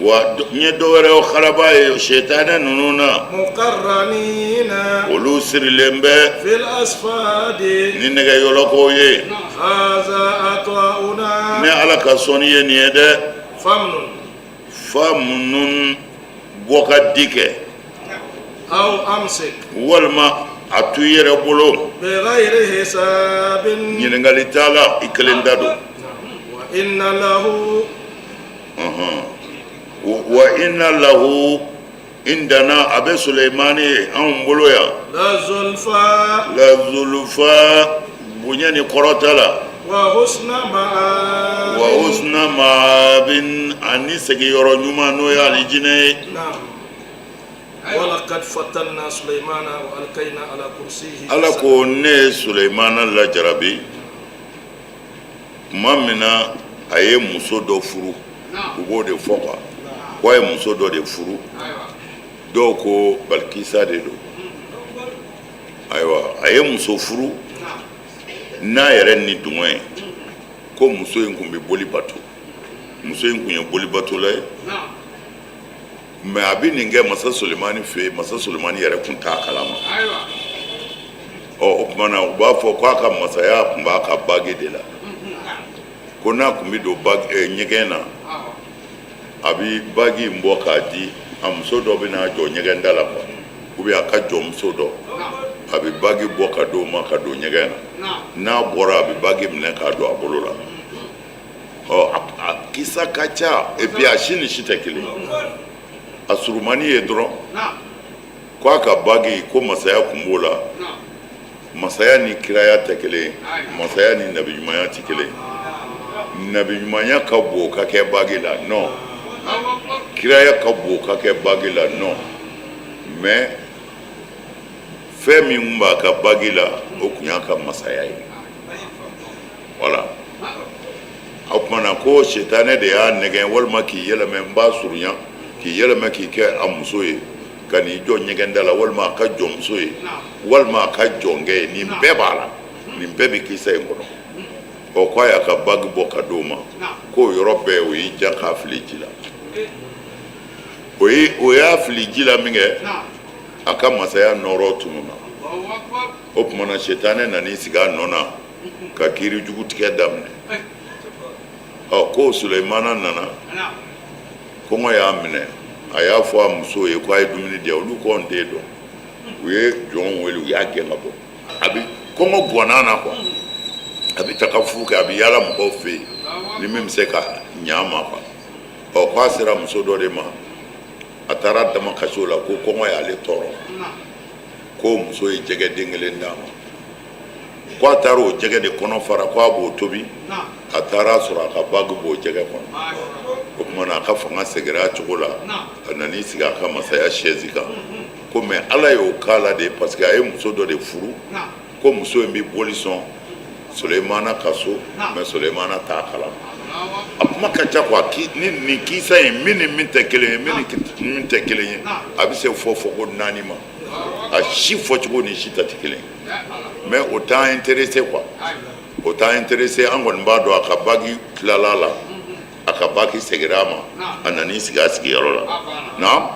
wa n ye dɔ wɛrɛw karaba ye sɛtanɛ ninnu na, مقرنين olu sirilen bɛ في الأصفاد. ni nɛgɛ yɔlɔkow ye. هذا عطاؤنا Ne Ala ka sɔnni ye nin ye dɛ. فامنن Fa minnu bɔ ka di kɛ أو أمسك walima A to i yɛrɛ bolo. بغير حساب. Ɲininkali t'a la, i kelen da don. وإن له وإن له عندنا, a bɛ Suleimani ye anw bolo yan. لزلفى. لزلفى, bonya ni kɔrɔta la. وحسن مآب. وحسن مآب, ani segiyɔrɔ ɲuman, n'o ye alijinɛ ye. نعم، ولقد فتنا سليمان وألقينا على كرسيه. Ala ko ne ye Suleimana lajarabi tuma min na a ye muso dɔ furu. U b'o de fɔ quoi, ko a ye muso dɔ de furu. Dɔw ko Balikisa de don. Ayiwa, a ye muso furu n'a yɛrɛ ni dungɔ ye, ko muso in kun bɛ boli bato, muso in kun ye boli batola ye. Mais a bɛ nin kɛ masa Solemani fɛ yen, masa Solemani yɛrɛ kun t'a kalama. Ɔ, o tuma na, u b'a fɔ k'a ka masaya tun b'a ka bague de la, ko n'a tun bɛ don bague ɲɛgɛn na, a bɛ bague in bɔ k'a di a muso dɔ bɛ n'a jɔ ɲɛgɛn da la quoi, ou bien a ka jɔnmuso dɔ, a bɛ bague bɔ ka d'o ma ka don ɲɛgɛn na. N'a bɔra, a bɛ bague minɛ k'a don a bolo la. Ɔ, a kisa ka ca, et puis a si ni si tɛ kelen ye. A surumani ye dɔrɔn k'a ka bague, ko masaya kun b'o la. Masaya ni kiraya tɛ kelen ye, masaya ni nabiɲumanya tɛ kelen ye. Nabiɲumanya ka bon ka kɛ bague la? Non. Kiraya ka bon ka kɛ bague la? Non. Mais fɛn min kun b'a ka bague la, o kun y'a ka masaya ye. Voilà. O tuma na, ko sitanɛ de y'a nɛgɛn walima k'i yɛlɛmɛ, n b'a surunya, k'i yɛlɛmɛ k'i kɛ a muso ye, ka n'i jɔ ɲɛgɛn da la, walima a ka jɔnmuso ye, walima a ka jɔnkɛ ye. Nin bɛɛ b'a la, nin bɛɛ bɛ kisa in kɔnɔ. Ɔ, k'a y'a ka bague bɔ ka d'o ma, k'o yɔrɔ bɛɛ o y'i ja k'a fili ji la. O ye o y'a fili ji la min kɛ, a ka masaya nɔrɔ tununna. O tuma na, sitanɛ nan'i sigi a nɔ na ka kiiri jugu tigɛ daminɛ. Ɔ, ko Sulemana nana, kɔngɔ y'a minɛ, a y'a fɔ a muso ye ko a ye dumuni di yan. Olu ko n t'e dɔn. U ye jɔn wele, u y'a gɛn ka bɔ. A bɛ kɔngɔ bɔnna na quoi, a bɛ ta ka fu kɛ, a bɛ yaala mɔgɔw fɛ yen ni min bɛ se ka ɲa a ma quoi. Ɔ, k'a sera muso dɔ de ma, a taara dama kasi o la ko kɔngɔ y'ale tɔɔrɔ, ko muso ye jɛgɛ den kelen d'a ma, ko a taara o jɛgɛ de kɔnɔ fara ko a b'o tobi. A taara sɔrɔ a ka bague b'o jɛgɛ kɔnɔ. O tuma na, a ka fanga seginna a cogo la, a nan'i sigi a ka masaya chaise kan. Ko mais Ala y'o k'a la de parce que a ye muso dɔ de furu, ko muso in bɛ boli sɔn Sulemana ka so, mais Sulemana t'a kalama. A kuma ka ca quoi. Ni nin kisa in, min ni min tɛ kelen ye, min ni min tɛ kelen ye, a bɛ se fɔ fɔ ko naani ma. A si fɔcogo ni si ta tɛ kelen ye, mais o t'an intéressé quoi, o t'an intéressé. An kɔni b'a dɔn a ka bague tilala la, a ka bague seginna a ma, a nan'i sigi a sigiyɔrɔ la. Naam.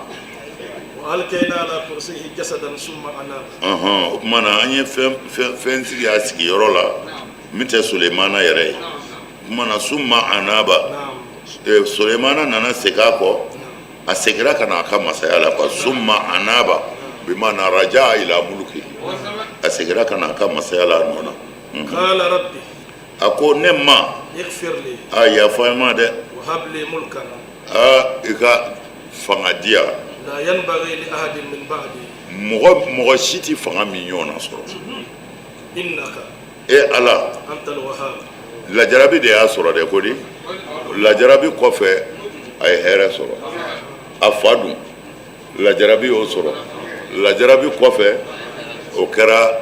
وألقينا على كرسيه جسدا ثم أناب. Ɔhɔn, o tuma na, an ye fɛn fɛn fɛn sigi a sigiyɔrɔ la min tɛ Sulemana yɛrɛ ye. O tuma na, ثم أناب. نعم. Sulemana nana segin a kɔ, a seginna ka na a ka masaya la quoi. ثم أناب بمعنى رجع إلى ملكه, a seginna ka na a ka masaya la a nɔ na. قال ربي A ko ne ma اغفر لي. A yafa n ma dɛ. وهب لي ملكا. A i ka fanga di yan. لا ينبغي لأحد من بعدي. Mɔgɔ mɔgɔ si tɛ fanga min ɲɔgɔn na sɔrɔ. إنك E Ala. أنت الوهاب. Lajarabi de y'a sɔrɔ dɛ. Ko di lajarabi kɔfɛ, a ye hɛrɛ sɔrɔ. A fa dun, lajarabi y'o sɔrɔ. Lajarabi kɔfɛ, o kɛra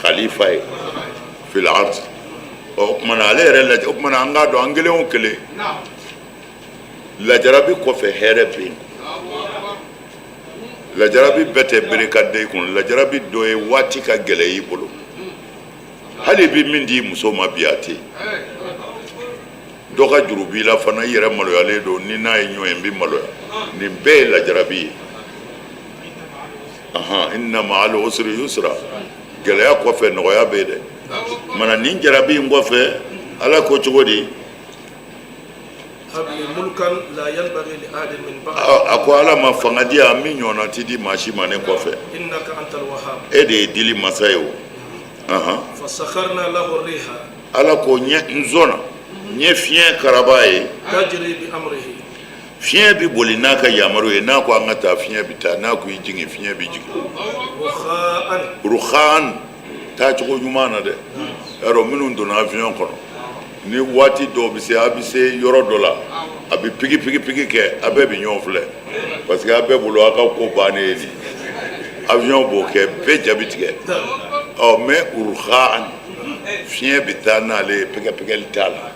khalifa ye في الأرض. Ɔ, o tuma na, ale yɛrɛ lajɛ. O tuma na, an k'a dɔn, an kelen o kelen, lajarabi kɔfɛ hɛrɛ bɛ yen. Lajarabi bɛɛ tɛ bere ka da i kun. Lajarabi dɔ ye waati ka gɛlɛ i bolo, hali i bɛ min di muso ma bi, a tɛ yen. Dɔ ka juru b'i la fana, i yɛrɛ maloyalen don ni n'a ye ɲɔgɔn ye, n bɛ maloya. Nin bɛɛ ye lajarabi ye. Ahan, إن مع العسر يسرا, gɛlɛya kɔfɛ nɔgɔya bɛ yen dɛ. Mana nin jarabi in kɔfɛ, Ala ko cogo di? هب لي Mulkan la yanbaghi li ahadin min ba'di. A ko Ala ma fanga di yan min ɲɔgɔnna ti di maa si ma ne kɔfɛ. Innaka antal wahhab. E de ye dili masa ye o. Fasakharna lahu riha. Ala ko n sɔnna, n ye fiɲɛ karaba ye. Tajri bi amrihi. Fiɲɛ bɛ boli n'a ka yamaru ye. N'a ko an ka taa, fiɲɛ bɛ taa. N'a ko i jigin, fiɲɛ bɛ jigin. Rukhaan, taacogo ɲuman na dɛ. Yarɔ, minnu donna avion kɔnɔ, ni waati dɔw bɛ se, a bɛ se yɔrɔ dɔ la, a bɛ pigi pigi pigi kɛ, a bɛɛ bɛ ɲɔgɔn filɛ, parce que a bɛɛ bolo a ka ko bannen ye nin. Avion b'o kɛ, bɛɛ ja bɛ tigɛ. Ɔ mais rukhaan, fiɲɛ bɛ taa n'ale ye, pɛgɛpɛgɛli t'a la,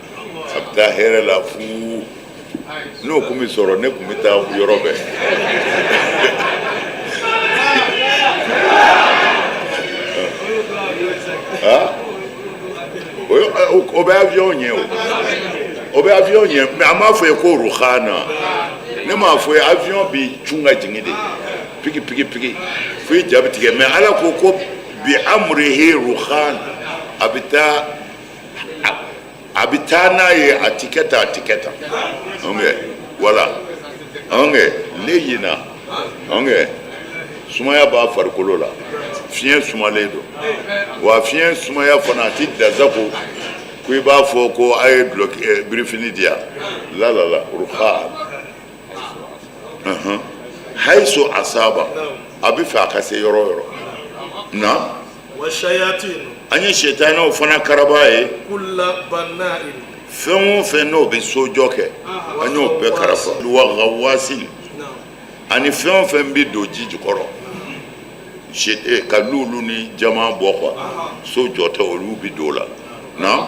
a bɛ taa hɛrɛ la fuu. N'o kun bɛ sɔrɔ, ne kun bɛ taa yɔrɔ bɛɛ. O bɛ avion ɲɛ, o bɛ avion ɲɛ, mais a m'a fɔ ye ko rukhana. Ne m'a fɔ ye, avion bi cun ka jigin de, pigi pigi pigi, fo i ja bɛ tigɛ. Mais Ala ko ko bi amrihi rukhan, a bɛ taa, a bɛ taa n'a ye, a ti kɛ tan, a ti kɛ tan. Ok, voilà. Ok, leyina. Ok, sumaya b'a farikolo la, fiɲɛ sumalen don. Wa fiɲɛ sumaya fana, a ti dansago ko i b'a fɔ ko a ye dulɔki birifini di yan. La la la, rukhan hayisu asaba, a bɛ fɛ a ka se yɔrɔ o yɔrɔ na. An ye sitanɛw fana karaba ye. Fɛn o fɛn n'o bɛ sojɔ kɛ, an y'o bɛɛ karafa. Wa gawasi, ani fɛn o fɛn bɛ don ji jukɔrɔ ka lulu ni jama bɔ quoi, so jɔtɔ olu bɛ don o la. Na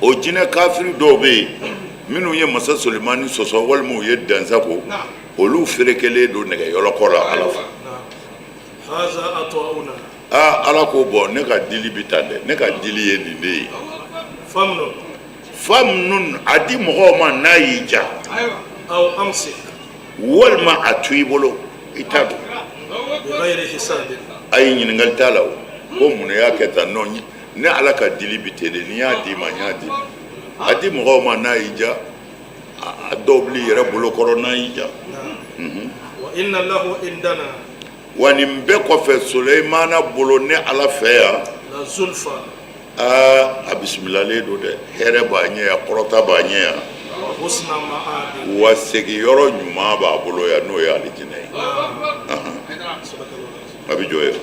o jinɛ kafiri dɔw bɛ yen minnu ye masa Solimani sɔsɔ walima u ye dansago, olu ferekelen don nɛgɛ yɔlɔkɔ la Ala fɛ. Aa, Ala ko bɔn, ne ka dili bɛ tan dɛ, ne ka dili ye nin de ye. Famnun, a di mɔgɔw ma n'a y'i ja, walima a to i bolo, i ta don. Ayi, ɲininkali t'a la o, ko mun y'a kɛ tan? Non, ne Ala ka dili bɛ ten de. Ni y'a d'i ma, n y'a d'i ma. A di mɔgɔw ma n'a y'i ja, a dɔw bil'i yɛrɛ bolo kɔrɔ n'a y'i ja. Wa nin bɛɛ kɔfɛ, Soleimana bolo ne Ala fɛ yan, aa, a bisimilalen don dɛ, hɛrɛ b'a ɲɛ yan, kɔrɔta b'a ɲɛ yan, wa segiyɔrɔ ɲuman b'a bolo yan, n'o ye alijinɛ ye. A bɛ jɔ yen.